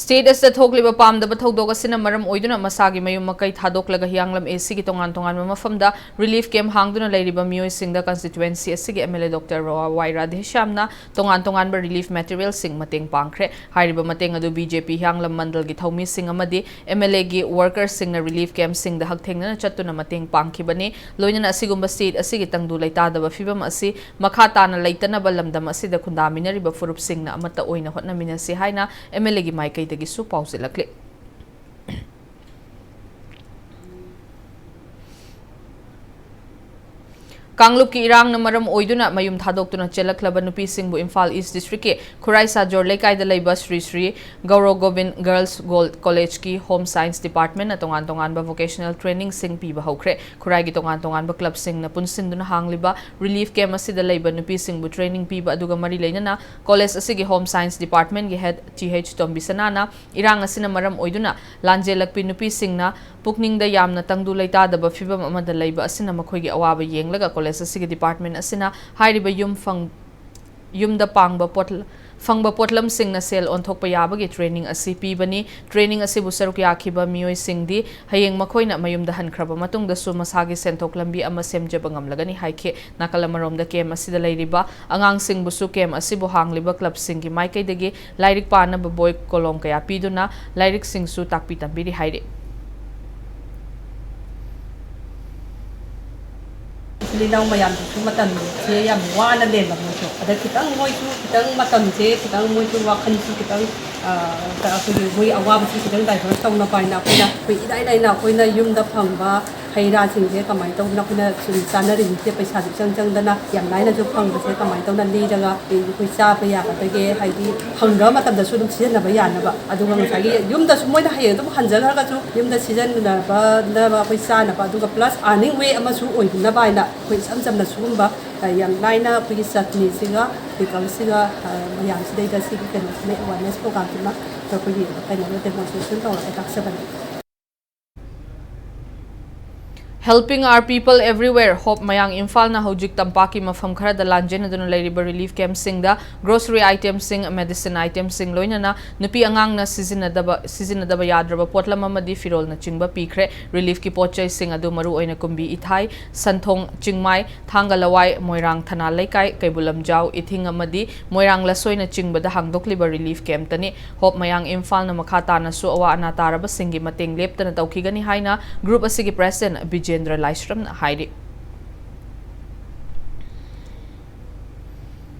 State ꯑꯁꯤꯗ ꯊꯣꯛꯂꯤꯕ ꯄꯥꯝꯗꯕ ꯊꯧꯗꯣꯛ ꯑꯁꯤꯅ ꯃꯔꯝ ꯑꯣꯏꯗꯨꯅ ꯃꯁꯥꯒꯤ ꯃꯌꯨꯝ ꯃꯀꯩ ꯊꯥꯗꯣꯛꯂꯒ ꯍꯤꯌꯥꯡꯂꯝ A Cꯒꯤ ꯇꯣꯉꯥꯟ ꯇꯣꯉꯥꯟꯕ ꯃꯐꯝꯗ relief camp ꯍꯥꯡꯗꯨꯅ ꯂꯩꯔꯤꯕ ꯃꯤꯑꯣꯏꯁꯤꯡꯗ constituency ꯑꯁꯤꯒꯤ M L A Doctor ꯋꯥꯏ ꯔꯥꯙꯦꯁ꯭ꯌꯥꯝꯅ ꯇꯣꯉꯥꯟ ꯇꯣꯉꯥꯟꯕ relief materialꯁꯤꯡ ꯃꯇꯦꯡ ꯄꯥꯡꯈ꯭ꯔꯦ꯫ ꯍꯥꯏꯔꯤꯕ ꯃꯇꯦꯡ ꯑꯗꯨ B J P ꯍꯤꯌꯥꯡꯂꯝ ꯃꯟꯗꯜꯒꯤ ꯊꯧꯃꯤꯁꯤꯡ ꯑꯃꯗꯤ M L Aꯒꯤ workerꯁꯤꯡꯅ relief campꯁꯤꯡꯗ ꯍꯛꯊꯦꯡꯅꯅ ꯆꯠꯇꯨꯅ ꯃꯇꯦꯡ ꯄꯥꯡꯈꯤꯕꯅꯤ꯫ ꯂꯣꯏꯅꯅ ꯑꯁꯤꯒꯨꯝꯕ state ꯑꯁꯤꯒꯤ ꯇꯪꯗꯨ ꯂꯩꯇꯥꯗꯕ ꯐꯤꯕꯝ ꯑꯁꯤ ꯃꯈꯥ ꯇꯥꯅ ꯂꯩꯇꯅꯕ ꯂꯝꯗꯝ ꯑꯁꯤꯗ ꯈꯨꯟꯗꯥꯃꯤꯟꯅꯔꯤꯕ ꯐꯨꯔꯨꯞꯁꯤꯡꯅ ꯑꯃꯠꯇ ꯑꯣꯏꯅ ꯍꯣꯠꯅꯃꯤꯟꯅꯁꯤ ꯍꯥꯏꯅ M L Aꯒꯤ ꯃꯥꯏꯀꯩꯗꯒꯤꯁꯨ ꯄꯥꯎꯖꯦꯜꯂꯛꯂꯤ꯫ ꯀꯥꯡꯂꯨꯞꯀꯤ ꯏꯔꯥꯡꯅ ꯃꯔꯝ ꯑꯣꯏꯗꯨꯅ ꯃꯌꯨꯝ ꯊꯥꯗꯣꯛꯇꯨꯅ ꯆꯦꯜꯂꯛꯂꯕ ꯅꯨꯄꯤꯁꯤꯡꯕꯨ ꯏꯝꯐꯥꯜ East Districtꯀꯤ ꯈꯨꯔꯥꯏ ꯁꯥꯖꯣꯔ ꯂꯩꯀꯥꯏꯗ ꯂꯩꯕ Shri Shri Gouro Gobin Girls Collegeꯀꯤ Home Science Departmentꯅ ꯇꯣꯉꯥꯟ ꯇꯣꯉꯥꯟꯕ vocational trainingꯁꯤꯡ ꯄꯤꯕ ꯍꯧꯈ꯭ꯔꯦ꯫ ꯈꯨꯔꯥꯏꯒꯤ ꯇꯣꯉꯥꯟ ꯇꯣꯉꯥꯟꯕ clubꯁꯤꯡꯅ ꯄꯨꯟꯁꯤꯟꯗꯨꯅ ꯍꯥꯡꯂꯤꯕ relief camp ꯑꯁꯤꯗ ꯂꯩꯕ ꯅꯨꯄꯤꯁꯤꯡꯕꯨ training ꯄꯤꯕ ꯑꯗꯨꯒ ꯃꯔꯤ ꯂꯩꯅꯅ college ꯑꯁꯤꯒꯤ Home Science Departmentꯀꯤ head Th ꯇꯣꯝꯕꯤꯁꯅꯥꯅ ꯏꯔꯥꯡ ꯑꯁꯤꯅ ꯃꯔꯝ ꯑꯣꯏꯗꯨꯅ ꯂꯥꯟꯖꯦꯜꯂꯛꯄꯤ ꯅꯨꯄꯤꯁꯤꯡꯅ ꯄꯨꯛꯅꯤꯡꯗ ꯌꯥꯝꯅ ꯇꯪꯗꯨ ꯂꯩꯇꯥꯗꯕ ꯐꯤꯚꯝ ꯑꯃꯗ ꯂꯩꯕ ꯑꯁꯤꯅ ꯃꯈꯣꯏꯒꯤ ꯑꯋꯥꯕ ꯌꯦꯡꯂꯒ college ꯑꯁꯤꯒꯤ department ꯑꯁꯤꯅ ꯍꯥꯏꯔꯤꯕ ꯌꯨꯝ ꯐꯪ-, ꯌꯨꯝꯗ ꯄꯥꯡꯕ ꯄꯣꯠ-, ꯐꯪꯕ ꯄꯣꯠꯂꯝꯁꯤꯡꯅ ꯁꯦꯜ ꯑꯣꯟꯊꯣꯛꯄ ꯌꯥꯕꯒꯤ training ꯑꯁꯤ ꯄꯤꯕꯅꯤ꯫ Training ꯑꯁꯤꯕꯨ ꯁꯔꯨꯛ ꯌꯥꯈꯤꯕ ꯃꯤꯑꯣꯏꯁꯤꯡꯗꯤ ꯍꯌꯦꯡ ꯃꯈꯣꯏꯅ ꯃꯌꯨꯝꯗ ꯍꯟꯈ꯭ꯔꯕ ꯃꯇꯨꯡꯗꯁꯨ ꯃꯁꯥꯒꯤ ꯁꯦꯟꯊꯣꯛ ꯂꯝꯕꯤ ꯑꯃ ꯁꯦꯝꯖꯕ ꯉꯝꯂꯒꯅꯤ ꯍꯥꯏꯈꯤ꯫ ꯅꯥꯀꯜ ꯑꯃꯔꯣꯝꯗ camp ꯑꯁꯤꯗ ꯂꯩꯔꯤꯕ ꯑꯉꯥꯡꯁꯤꯡꯕꯨꯁꯨ camp ꯑꯁꯤꯕꯨ ꯍꯥꯡꯂꯤꯕ clubꯁꯤꯡꯒꯤ ꯃꯥꯏꯀꯩꯗꯒꯤ ꯂꯥꯏꯔꯤꯛ ꯄꯥꯅꯕ ꯕꯣꯏ ꯀꯣꯂꯣꯝ ꯀꯌꯥ ꯄꯤꯗꯨꯅ ꯂꯥꯏꯔꯤꯛꯁꯤꯡꯁꯨ ꯇꯥꯛꯄꯤ ꯇꯝꯕꯤꯔꯤ ꯍꯥꯏꯔꯤ꯫ ꯏꯆꯤꯜ ꯏꯅꯥꯎ ꯃꯌꯥꯝꯗꯨꯁꯨ ꯃꯇꯝꯁꯦ ꯌꯥꯝ ꯋꯥꯅ ꯂꯦꯟꯕ ꯃꯣꯏꯁꯨ꯫ ꯑꯗ ꯈꯤꯇꯪ ꯃꯣꯏꯁꯨ ꯈꯤꯇꯪ ꯃꯇꯝꯁꯦ ꯈꯤꯇꯪ ꯃꯣꯏꯁꯨ ꯋꯥꯈꯜꯁꯨ ꯈꯤꯇꯪ ꯑꯩꯈꯣꯏꯒꯤ ꯃꯣꯏ ꯑꯋꯥꯕꯁꯤ ꯈꯤꯇꯪ divert ꯇꯧꯅꯕ ꯍꯥꯏꯅ ꯑꯩꯈꯣꯏꯅ ꯑꯩꯈꯣꯏ ꯏꯔꯥꯏ ꯂꯥꯏꯅ ꯑꯩꯈꯣꯏꯅ ꯌꯨꯝꯗ ꯐꯪꯕ ꯍꯩ ꯔꯥꯁꯤꯡꯁꯦ ꯀꯃꯥꯏꯅ ꯇꯧꯗꯅ ꯑꯩꯈꯣꯏꯅ ꯁꯨꯝ ꯆꯥꯅꯔꯤꯕꯁꯦ ꯄꯩꯁꯥꯁꯨ ꯏꯆꯪ ꯆꯪꯗꯅ ꯌꯥꯝ ꯂꯥꯏꯅꯁꯨ ꯐꯪꯕꯁꯦ ꯀꯃꯥꯏꯅ ꯇꯧꯅ ꯂꯤꯔꯒ ꯑꯩꯈꯣꯏ ꯆꯥꯕ ꯌꯥꯒꯗꯒꯦ, ꯍꯥꯏꯗꯤ ꯐꯪꯗꯕ ꯃꯇꯝꯗꯁꯨ ꯑꯗꯨꯝ ꯁꯤꯖꯤꯟꯅꯕ ꯌꯥꯅꯕ꯫ ꯑꯗꯨꯒ ꯉꯁꯥꯏꯒꯤ ꯌꯨꯝꯗꯁꯨ ꯃꯣꯏꯅ ꯍꯌꯦꯡ ꯑꯗꯨꯝ ꯍꯟꯖꯈ꯭ꯔꯒꯁꯨ ꯌꯨꯝꯗ ꯁꯤꯖꯤꯟꯅꯕ ꯑꯩꯈꯣꯏ ꯆꯥꯅꯕ, ꯑꯗꯨꯒ plus earning way ꯑꯃꯁꯨ ꯑꯣꯏꯅꯅꯕ ꯍꯥꯏꯅ ꯑꯩꯈꯣꯏ ꯏꯆꯝ ꯆꯝꯅ ꯁꯤꯒꯨꯝꯕ ꯌꯥꯝ ꯂꯥꯏꯅ ꯑꯩꯈꯣꯏꯒꯤ ꯆꯠꯅꯤꯁꯤꯒ ꯄꯤꯀꯜꯁꯤꯒ ꯃꯌꯥꯝꯁꯤꯗꯩꯗ ꯁꯤꯒꯤ ꯀꯩꯅꯣꯁꯤꯅ awareness programꯁꯤꯃ ꯑꯩꯈꯣꯏꯒꯤ ꯀꯩꯅꯣꯗ demonstration ꯇꯧꯔꯒ ꯇꯥꯛꯆꯕꯅꯤ꯫ Helping our people everywhere, Hope Mayang ꯏꯝꯐꯥꯜꯅ ꯍꯧꯖꯤꯛ ꯇꯝꯄꯥꯛꯀꯤ ꯃꯐꯝ ꯈꯔꯗ ꯂꯥꯟꯖꯦꯟꯅꯗꯨꯅ ꯂꯩꯔꯤꯕ relief campꯁꯤꯡꯗ grocery itemꯁꯤꯡ, medicine itemꯁꯤꯡ, ꯂꯣꯏꯅꯅ ꯅꯨꯄꯤ ꯑꯉꯥꯡꯅ ꯁꯤꯖꯤꯟꯅꯗꯕ, ꯁꯤꯖꯤꯟꯅꯗꯕ ꯌꯥꯗ꯭ꯔꯕ ꯄꯣꯠꯂꯝ ꯑꯃꯗꯤ ꯐꯤꯔꯣꯜꯅꯆꯤꯡꯕ ꯄꯤꯈ꯭ꯔꯦ꯫ Reliefꯀꯤ ꯄꯣꯠ ꯆꯩꯁꯤꯡ ꯑꯗꯨ ꯃꯔꯨꯑꯣꯏꯅ ꯀꯨꯝꯕꯤ ꯏꯊꯥꯏ, ꯁꯟꯊꯣꯡ, ꯆꯤꯡꯃꯥꯏ, ꯊꯥꯡꯒ ꯂꯋꯥꯏ, ꯃꯣꯏꯔꯥꯡ ꯊꯅꯥ ꯂꯩꯀꯥꯏ, ꯀꯩꯕꯨꯜ ꯂꯝꯖꯥꯎ, ꯏꯊꯤꯡ ꯑꯃꯗꯤ ꯃꯣꯏꯔꯥꯡ ꯂꯁꯣꯏꯅꯆꯤꯡꯕꯗ ꯍꯥꯡꯗꯣꯛꯂꯤꯕ relief campꯇꯅꯤ꯫ Hope Mayang ꯏꯝꯐꯥꯜꯅ ꯃꯈꯥ ꯇꯥꯅꯁꯨ ꯑꯋꯥ ꯑꯅꯥ ꯇꯥꯔꯕꯁꯤꯡꯒꯤ ꯃꯇꯦꯡ ꯂꯦꯞꯇꯅ ꯇꯧꯈꯤꯒꯅꯤ ꯍꯥꯏꯅ group ꯑꯁꯤꯒꯤ president ꯕꯤꯖꯦꯟꯗ꯭ꯔ ꯂꯥꯏꯁ꯭ꯔꯝꯅ ꯍꯥꯏꯔꯤ꯫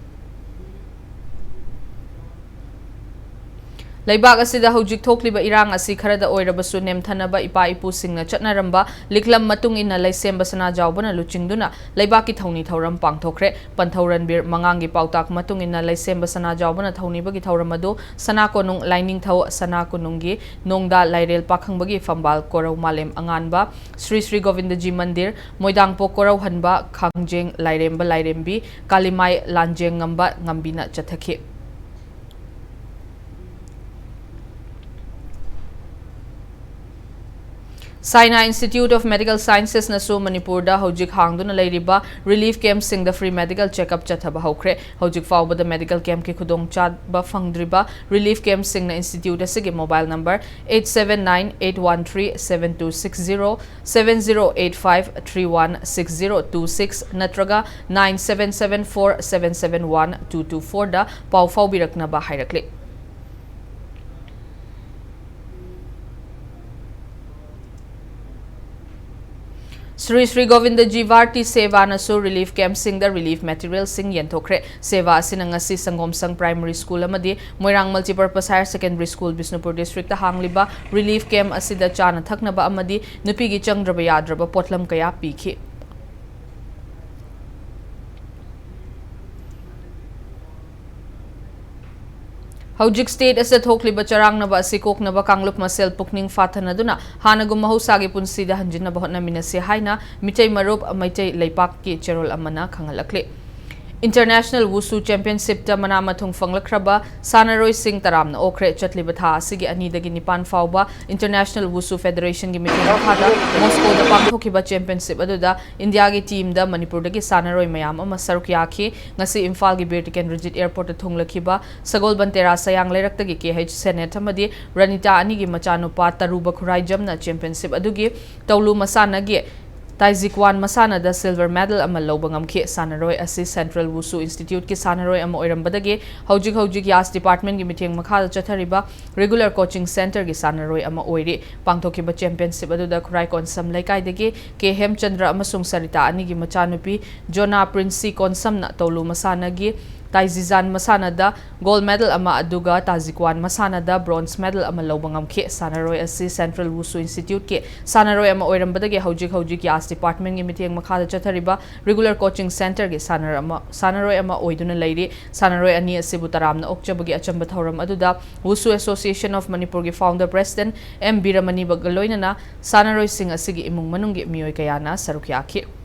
ꯂꯩꯕꯥꯛ ꯑꯁꯤꯗ ꯍꯧꯖꯤꯛ ꯊꯣꯛꯂꯤꯕ ꯏꯔꯥꯡ ꯑꯁꯤ ꯈꯔꯗ ꯑꯣꯏꯔꯕꯁꯨ ꯅꯦꯝꯊꯅꯕ ꯏꯄꯥ ꯏꯄꯨꯁꯤꯡꯅ ꯆꯠꯅꯔꯝꯕ ꯂꯤꯛꯂꯝ ꯃꯇꯨꯡ ꯏꯟꯅ ꯂꯩꯁꯦꯝꯕ ꯁꯅꯥꯖꯥꯎꯕꯅ ꯂꯨꯆꯤꯡꯗꯨꯅ ꯂꯩꯕꯥꯛꯀꯤ ꯊꯧꯅꯤ ꯊꯧꯔꯝ ꯄꯥꯡꯊꯣꯛꯈ꯭ꯔꯦ꯫ ꯄꯟꯊꯧ ꯔꯟꯕꯤꯔ ꯃꯉꯥꯡꯒꯤ ꯄꯥꯎꯇꯥꯛ ꯃꯇꯨꯡ ꯏꯟꯅ ꯂꯩꯁꯦꯝꯕ ꯁꯅꯥꯖꯥꯎꯕꯅ ꯊꯧꯅꯤꯕꯒꯤ ꯊꯧꯔꯝ ꯑꯗꯨ ꯁꯅꯥ ꯀꯣꯅꯨꯡ ꯂꯥꯏꯅꯤꯡꯊꯧ ꯁꯅꯥ ꯀꯣꯅꯨꯡꯒꯤ ꯅꯣꯡꯗꯥ ꯂꯥꯏꯔꯦꯜ ꯄꯥꯈꯪꯕꯒꯤ ꯐꯝꯕꯥꯜ ꯀꯣꯔꯧ ꯃꯥꯂꯦꯝ ꯑꯉꯥꯟꯕ, ꯁ꯭ꯔꯤ ꯁ꯭ꯔꯤ ꯒꯣꯕꯤꯟꯗꯖꯤ ꯃꯟꯗꯤꯔ, ꯃꯣꯏꯗꯥꯡꯄꯣꯛ ꯀꯣꯔꯧꯍꯟꯕ, ꯈꯥꯡꯖꯦꯡ ꯂꯥꯏꯔꯦꯝꯕ ꯂꯥꯏꯔꯦꯝꯕꯤ, ꯀꯥꯂꯤꯃꯥꯏ ꯂꯥꯟꯖꯦꯡꯉꯝꯕ ꯉꯝꯕꯤꯅ ꯆꯠꯊꯈꯤ꯫ Saina Institute of Medical Sciences ꯅꯁꯨ ꯃꯅꯤꯄꯨꯔꯗ ꯍꯧꯖꯤꯛ ꯍꯥꯡꯗꯨꯅ ꯂꯩꯔꯤꯕ relief campꯁꯤꯡꯗ free medical checkup ꯆꯠꯊꯕ ꯍꯧꯈ꯭ꯔꯦ꯫ ꯍꯧꯖꯤꯛ ꯐꯥꯎꯕꯗ medical campꯀꯤ ꯈꯨꯗꯣꯡꯆꯥꯕ ꯐꯪꯗ꯭ꯔꯤꯕ relief campꯁꯤꯡꯅ institute ꯑꯁꯤꯒꯤ mobile number eight seven nine eight one three seven two six zero, seven zero eight five three one six zero two six ꯅꯠꯇ꯭ꯔꯒ nine seven seven four seven seven one two two four ꯗ ꯄꯥꯎ ꯐꯥꯎꯕꯤꯔꯛꯅꯕ ꯍꯥꯏꯔꯛꯂꯤ꯫ Shri Shri Govindaji Bharti ꯁꯦꯕꯥꯅꯁꯨ relief campꯁꯤꯡꯗ relief materialꯁꯤꯡ ꯌꯦꯟꯊꯣꯛꯈ꯭ꯔꯦ꯫ ꯁꯦꯕꯥ ꯑꯁꯤꯅ ꯉꯁꯤ ꯁꯪꯒꯣꯝꯁꯪ Primary School ꯑꯃꯗꯤ ꯃꯣꯏꯔꯥꯡ Multipurpose Higher Secondary School Bishnupur districtꯇ ꯍꯥꯡꯂꯤꯕ relief camp ꯑꯁꯤꯗ ꯆꯥꯅ ꯊꯛꯅꯕ ꯑꯃꯗꯤ ꯅꯨꯄꯤꯒꯤ ꯆꯪꯗ꯭ꯔꯕ ꯌꯥꯗ꯭ꯔꯕ ꯄꯣꯠꯂꯝ ꯀꯌꯥ ꯄꯤꯈꯤ꯫ ꯍꯧꯖꯤꯛ state ꯑꯁꯤꯗ ꯊꯣꯛꯂꯤꯕ ꯆꯔꯥꯡꯅꯕ ꯑꯁꯤ ꯀꯣꯛꯅꯕ ꯀꯥꯡꯂꯨꯞ ꯃꯁꯦꯜ ꯄꯨꯛꯅꯤꯡ ꯐꯥꯊꯅꯗꯨꯅ ꯍꯥꯟꯅꯒꯨꯝ ꯃꯍꯧꯁꯥꯒꯤ ꯄꯨꯟꯁꯤꯗ ꯍꯟꯖꯤꯟꯅꯕ ꯍꯣꯠꯅꯃꯤꯟꯅꯁꯤ ꯍꯥꯏꯅ ꯃꯤꯇꯩ ꯃꯔꯨꯞ ꯃꯩꯇꯩ ꯂꯩꯄꯥꯛꯀꯤ ꯆꯦꯔꯣꯜ ꯑꯃꯅ ꯈꯪꯍꯜꯂꯛꯂꯤ꯫ International Wushu Championshipꯇ ꯃꯅꯥ ꯃꯊꯨꯝ ꯐꯪꯂꯛꯈ꯭ꯔꯕ ꯁꯥꯟꯅꯔꯣꯏꯁꯤꯡ ꯇꯔꯥꯝꯅ ꯑꯣꯛꯈ꯭ꯔꯦ꯫ ꯆꯠꯂꯤꯕ ꯊꯥ ꯑꯁꯤꯒꯤ ꯑꯅꯤꯗꯒꯤ ꯅꯤꯄꯥꯟ ꯐꯥꯎꯕ International Wushu Federationꯒꯤ ꯃꯤꯠꯌꯦꯡ ꯃꯈꯥꯗ ꯃꯣꯁꯀꯣꯗ ꯄꯥꯡꯊꯣꯛꯈꯤꯕ championship ꯑꯗꯨꯗ ꯏꯟꯗꯤꯌꯥꯒꯤ teamꯗ ꯃꯅꯤꯄꯨꯔꯗꯒꯤ ꯁꯥꯟꯅꯔꯣꯏ ꯃꯌꯥꯝ ꯑꯃ ꯁꯔꯨꯛ ꯌꯥꯈꯤ꯫ ꯉꯁꯤ ꯏꯝꯐꯥꯜꯒꯤ ꯕꯤꯔ ꯇꯤꯀꯦꯟꯗ꯭ꯔꯖꯤꯠ airportꯇ ꯊꯨꯡꯂꯈꯤꯕ ꯁꯒꯣꯜꯕꯟ ꯇꯦꯔꯥ ꯁꯌꯥꯡ ꯂꯩꯔꯛꯇꯒꯤ ꯀꯦ ꯑꯩꯆ ꯁꯦꯅꯦꯠ ꯑꯃꯗꯤ ꯔꯅꯤꯇꯥ ꯑꯅꯤꯒꯤ ꯃꯆꯥꯅꯨꯄꯥ ꯇꯔꯨꯕ ꯈꯨꯔꯥꯏꯖꯝꯅ championship ꯑꯗꯨꯒꯤ ꯇꯧꯂꯨ ꯃꯁꯥꯟꯅꯒꯤ ꯇꯥꯏꯖꯤꯀ꯭ꯋꯥꯟ ꯃꯁꯥꯟꯅꯗ silver medal ꯑꯃ ꯂꯧꯕ ꯉꯝꯈꯤ꯫ ꯁꯥꯟꯅꯔꯣꯏ ꯑꯁꯤ Central Wushu Instituteꯀꯤ ꯁꯥꯟꯅꯔꯣꯏ ꯑꯃ ꯑꯣꯏꯔꯝꯕꯗꯒꯤ ꯍꯧꯖꯤꯛ ꯍꯧꯖꯤꯛ ꯌꯥꯁ departmentꯀꯤ ꯃꯤꯠꯌꯦꯡ ꯃꯈꯥꯗ ꯆꯠꯊꯔꯤꯕ regular coaching centreꯒꯤ ꯁꯥꯟꯅꯔꯣꯏ ꯑꯃ ꯑꯣꯏꯔꯤ꯫ ꯄꯥꯡꯊꯣꯛꯈꯤꯕ championship ꯑꯗꯨꯗ ꯈꯨꯔꯥꯏ ꯀꯣꯟꯁꯝ ꯂꯩꯀꯥꯏꯗꯒꯤ ꯀꯦ ꯍꯦꯝꯆꯟꯗ꯭ꯔ ꯑꯃꯁꯨꯡ ꯁꯔꯤꯇꯥ ꯑꯅꯤꯒꯤ ꯃꯆꯥꯅꯨꯄꯤ ꯖꯣꯅꯥ ꯄ꯭ꯔꯤꯟꯁꯤ ꯀꯣꯟꯁꯝꯅ ꯇꯧꯂꯨ ꯃꯁꯥꯟꯅꯒꯤ ꯇꯥꯏꯖꯤꯖꯥꯟ ꯃꯁꯥꯟꯅꯗ gold medal ꯑꯃ, ꯑꯗꯨꯒ ꯇꯥꯖꯤꯀ꯭ꯋꯥꯟ ꯃꯁꯥꯟꯅꯗ bronze medal ꯑꯃ ꯂꯧꯕ ꯉꯝꯈꯤ꯫ ꯁꯥꯟꯅꯔꯣꯏ ꯑꯁꯤ Central Wushu Instituteꯀꯤ ꯁꯥꯟꯅꯔꯣꯏ ꯑꯃ ꯑꯣꯏꯔꯝꯕꯗꯒꯤ ꯍꯧꯖꯤꯛ ꯍꯧꯖꯤꯛ ꯌꯥꯁ departmentꯀꯤ ꯃꯤꯠꯌꯦꯡ ꯃꯈꯥꯗ ꯆꯠꯊꯔꯤꯕ regular coaching centreꯒꯤ ꯁꯥꯟꯅꯔ ꯑꯃ, ꯁꯥꯟꯅꯔꯣꯏ ꯑꯃ ꯑꯣꯏꯗꯨꯅ ꯂꯩꯔꯤ꯫ ꯁꯥꯟꯅꯔꯣꯏ ꯑꯅꯤ ꯑꯁꯤꯕꯨ ꯇꯔꯥꯝꯅ ꯑꯣꯛꯆꯕꯒꯤ ꯑꯆꯝꯕ ꯊꯧꯔꯝ ꯑꯗꯨꯗ Wushu Association of Manipurꯒꯤ founder president ꯑꯦꯝ ꯕꯤꯔꯃꯅꯤꯕꯒ ꯂꯣꯏꯅꯅ ꯁꯥꯟꯅꯔꯣꯏꯁꯤꯡ ꯑꯁꯤꯒꯤ ꯏꯃꯨꯡ ꯃꯅꯨꯡꯒꯤ ꯃꯤꯑꯣꯏ ꯀꯌꯥꯅ ꯁꯔꯨꯛ ꯌꯥꯈꯤ꯫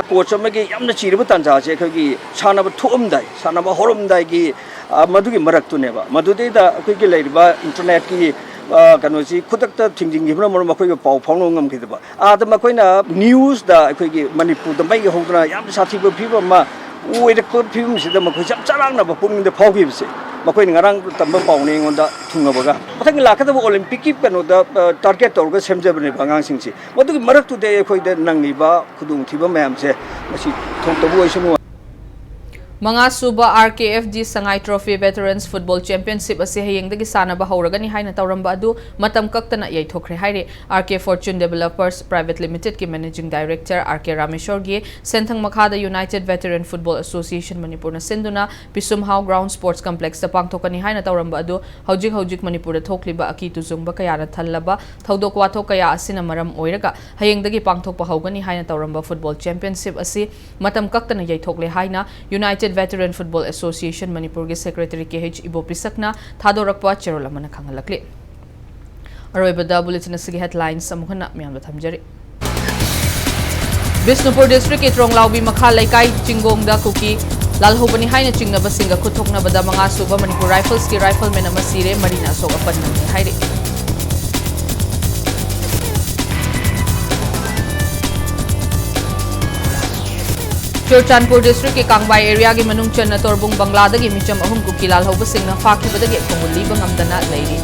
Coach ꯑꯃꯒꯤ ꯌꯥꯝꯅ ꯆꯤꯔꯕ ꯇꯥꯟꯖꯥꯁꯦ ꯑꯩꯈꯣꯏꯒꯤ ꯁꯥꯟꯅꯕ ꯊꯣꯛꯑꯝꯗꯥꯏ, ꯁꯥꯟꯅꯕ ꯍꯧꯔꯝꯗꯥꯏꯒꯤ, ꯑ, ꯃꯗꯨꯒꯤ ꯃꯔꯛꯇꯨꯅꯦꯕ꯫ ꯃꯗꯨꯗꯩꯗ ꯑꯩꯈꯣꯏꯒꯤ ꯂꯩꯔꯤꯕ internetꯀꯤ, ꯑ, ꯀꯩꯅꯣꯁꯤ ꯈꯨꯗꯛꯇ ꯊꯤꯡꯖꯤꯟꯈꯤꯕꯅ ꯃꯔꯝ ꯑꯩꯈꯣꯏꯒ ꯄꯥꯎ ꯐꯥꯎꯅꯕ ꯉꯝꯈꯤꯗꯕ꯫ ꯑꯥꯗ ꯃꯈꯣꯏꯅ newsꯇ ꯑꯩꯈꯣꯏꯒꯤ ꯃꯅꯤꯄꯨꯔꯗ ꯃꯩ ꯍꯧꯗꯅ ꯌꯥꯝꯅ ꯁꯥꯊꯤꯕ ꯐꯤꯕꯝ ꯑꯃ ꯑꯣꯏꯔꯛꯄ ꯐꯤꯕꯝꯁꯤꯗ ꯃꯈꯣꯏꯁꯦ ꯌꯥꯝ ꯆꯔꯥꯡꯅꯕ ꯄꯨꯛꯅꯤꯡꯗ ꯐꯥꯎꯈꯤꯕꯁꯦ ꯃꯈꯣꯏꯅ ꯉꯔꯥꯡ ꯇꯝꯕ ꯄꯥꯎꯅꯦ ꯑꯩꯉꯣꯟꯗ ꯊꯨꯡꯉꯕꯒ꯫ ꯃꯊꯪꯒꯤ ꯂꯥꯛꯀꯗꯕ Olympic ꯀꯤ ꯀꯩꯅꯣꯗ, ꯑ, target ꯇꯧꯔꯒ ꯁꯦꯝꯖꯕꯅꯦꯕ ꯑꯉꯥꯡꯁꯤꯡꯁꯤ꯫ ꯃꯗꯨꯒꯤ ꯃꯔꯛꯇꯨꯗ ꯑꯩꯈꯣꯏꯗ ꯅꯪꯉꯤꯕ ꯈꯨꯗꯣꯡꯊꯤꯕ ꯃꯌꯥꯝꯁꯦ ꯃꯁꯤ ꯊꯣꯛꯇꯕ ꯑꯣꯏꯁꯅꯨ꯫ ꯃꯉꯥꯁꯨꯕ ꯑꯥꯔ ꯀꯦ ꯑꯦꯐ ꯗꯤ ꯁꯉꯥꯏ Trophy Veterans Football Championship ꯑꯁꯤ ꯍꯌꯦꯡꯗꯒꯤ ꯁꯥꯟꯅꯕ ꯍꯧꯔꯒꯅꯤ ꯍꯥꯏꯅ ꯇꯧꯔꯝꯕ ꯑꯗꯨ ꯃꯇꯝ ꯀꯛꯇꯅ ꯌꯩꯊꯣꯛꯈ꯭ꯔꯦ ꯍꯥꯏꯔꯤ꯫ ꯑꯥꯔ ꯀꯦ Fortune Developers Private Limited ꯀꯤ managing director ꯑꯥꯔ ꯀꯦ ꯔꯥꯃꯦꯁꯣꯔꯒꯤ ꯁꯦꯟꯊꯪ ꯃꯈꯥꯗ United Veteran Football Association ꯃꯅꯤꯄꯨꯔꯅ ꯁꯤꯟꯗꯨꯅ ꯄꯤꯁꯨꯝꯍꯥꯎ Ground Sports Complex ꯇ ꯄꯥꯡꯊꯣꯛꯀꯅꯤ ꯍꯥꯏꯅ ꯇꯧꯔꯝꯕ ꯑꯗꯨ ꯍꯧꯖꯤꯛ ꯍꯧꯖꯤꯛ ꯃꯅꯤꯄꯨꯔꯗ ꯊꯣꯛꯂꯤꯕ ꯑꯀꯤ ꯇꯨꯖꯨꯡꯕ ꯀꯌꯥꯅ ꯊꯜꯂꯕ ꯊꯧꯗꯣꯛ ꯋꯥꯊꯣꯛ ꯀꯌꯥ ꯑꯁꯤꯅ ꯃꯔꯝ ꯑꯣꯏꯔꯒ ꯍꯌꯦꯡꯗꯒꯤ ꯄꯥꯡꯊꯣꯛꯄ ꯍꯧꯒꯅꯤ ꯍꯥꯏꯅ ꯇꯧꯔꯝꯕ football championship ꯑꯁꯤ ꯃꯇꯝ ꯀꯛꯇꯅ ꯌꯩꯊꯣꯛꯂꯦ ꯍꯥꯏꯅ United Veteran Football Association ꯃꯅꯤꯄꯨꯔꯒꯤ ꯁꯦꯀ꯭ꯔꯦꯇꯔꯤ ꯀꯦ ꯑꯩꯆ ꯏꯕꯣꯄꯤꯁꯛꯅ ꯊꯥꯗꯣꯔꯛꯄ ꯆꯦꯔꯣꯜ ꯑꯃꯅ ꯈꯪꯍꯜꯂꯛꯂꯤ꯫ ꯑꯔꯣꯏꯕꯗ ꯕꯨꯂꯦꯇꯤꯟ ꯑꯁꯤꯒꯤ ꯍꯦꯗꯂꯥꯏꯟꯁ ꯑꯃꯨꯛ ꯍꯟꯅ ꯃꯤꯌꯥꯝꯗ ꯊꯝꯖꯔꯤ꯫ ꯕꯤꯁꯅꯨꯄꯨꯔ ꯗꯤꯁꯇ꯭ꯔꯤꯛꯀꯤ ꯇ꯭ꯔꯣꯡꯂꯥꯎꯕꯤ ꯃꯈꯥ ꯂꯩꯀꯥꯏ ꯆꯤꯡꯒꯣꯡꯗ ꯀꯨꯀꯤ ꯂꯥꯜꯍꯧꯕꯅꯤ ꯍꯥꯏꯅ ꯆꯤꯡꯅꯕꯁꯤꯡꯒ ꯈꯨꯠ ꯊꯣꯛꯅꯕꯗ ꯃꯉꯥ ꯁꯨꯕ ꯃꯅꯤꯄꯨꯔ ꯔꯥꯏꯐꯜꯁꯀꯤ ꯔꯥꯏꯐꯜꯃꯦꯟ ꯑꯃ ꯁꯤꯔꯦ, ꯃꯔꯤꯅ ꯑꯁꯣꯛ ꯑꯄꯟ ꯅꯪꯉꯤ ꯍꯥꯏꯔꯤ꯫ ꯆꯨꯔꯆꯥꯟꯄꯨꯔ ꯗꯤꯁꯇ꯭ꯔꯤꯛꯀꯤ ꯀꯥꯡꯕꯥꯏ ꯑꯦꯔꯤꯌꯥꯒꯤ ꯃꯅꯨꯡ ꯆꯟꯅ ꯇꯣꯔꯕꯨꯡ ꯕꯪꯒ꯭ꯂꯥꯗꯒꯤ ꯃꯤꯆꯝ ꯑꯍꯨꯝ ꯀꯨꯀꯤ ꯂꯥꯜꯍꯧꯕꯁꯤꯡꯅ ꯐꯥꯈꯤꯕꯗꯒꯤ ꯈꯣꯡꯒꯨꯜ ꯂꯤꯕ ꯉꯝꯗꯅ ꯂꯩꯔꯤ꯫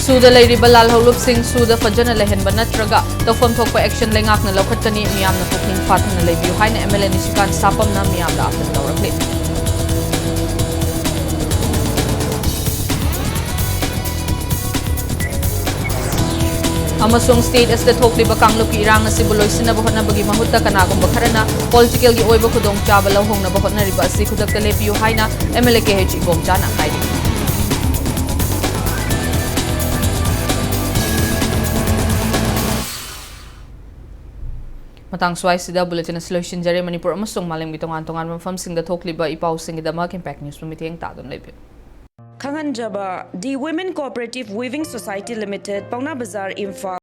ꯁꯨꯗ ꯂꯩꯔꯤꯕ ꯂꯥꯜꯍꯧꯂꯨꯞꯁꯤꯡ ꯁꯨꯗ ꯐꯖꯅ ꯂꯩꯍꯟꯕ ꯅꯠꯇ꯭ꯔꯒ ꯇꯧꯐꯝ ꯊꯣꯛꯄ ꯑꯦꯛꯁꯟ ꯂꯩꯉꯥꯛꯅ ꯂꯧꯈꯠꯀꯅꯤ, ꯃꯤꯌꯥꯝꯅ ꯄꯨꯛꯅꯤꯡ ꯐꯥꯊꯅ ꯂꯩꯕꯤꯌꯨ ꯍꯥꯏꯅ ꯑꯦꯝ ꯑꯦꯜ ꯑꯦ ꯅꯤꯁꯤꯀꯥꯟ ꯁꯥꯄꯝꯅ ꯃꯤꯌꯥꯝꯗ ꯑꯥꯄꯤꯜ ꯇꯧꯔꯛꯂꯤ꯫ ꯑꯃꯁꯨꯡ ꯁ꯭ꯇꯦꯠ ꯑꯁꯤꯗ ꯊꯣꯛꯂꯤꯕ ꯀꯥꯡꯂꯨꯞꯀꯤ ꯏꯔꯥꯡ ꯑꯁꯤꯕꯨ ꯂꯣꯏꯁꯤꯟꯅꯕ ꯍꯣꯠꯅꯕꯒꯤ ꯃꯍꯨꯠꯇ ꯀꯅꯥꯒꯨꯝꯕ ꯈꯔꯅ ꯄꯣꯂꯤꯇꯤꯀꯦꯜꯒꯤ ꯑꯣꯏꯕ ꯈꯨꯗꯣꯡꯆꯥꯕ ꯂꯧꯍꯧꯅꯕ ꯍꯣꯠꯅꯔꯤꯕ ꯑꯁꯤ ꯈꯨꯗꯛꯇ ꯂꯦꯞꯄꯤꯌꯨ ꯍꯥꯏꯅ M L A K H ꯏꯕꯣꯝꯆꯥꯅ ꯍꯥꯏꯔꯤ꯫ ꯃꯇꯥꯡ ꯁ꯭ꯋꯥꯏꯁꯤꯗ ꯕꯨꯂꯦꯇꯤꯟ ꯑꯁꯤ ꯂꯣꯏꯁꯤꯟꯖꯔꯦ꯫ ꯃꯅꯤꯄꯨꯔ ꯑꯃꯁꯨꯡ ꯃꯥꯂꯦꯝꯒꯤ ꯇꯣꯉꯥꯟ ꯇꯣꯉꯥꯟꯕ ꯃꯐꯝꯁꯤꯡꯗ ꯊꯣꯛꯂꯤꯕ ꯏ ꯄꯥꯎꯁꯤꯡꯒꯤꯗꯃꯛ ꯏꯝꯄꯦꯛ ꯅ꯭ꯌꯨꯁꯄꯨ ꯃꯤꯠꯌꯦꯡ ꯇꯥꯗꯨꯅ ꯂꯩꯕꯤꯌꯨ꯫ ꯈꯪꯍꯟꯖꯕ, The Women Cooperative Weaving Society Limited, ꯄꯥꯎꯅꯥ ꯕꯖꯥꯔ, ꯏꯝꯐꯥꯜ꯫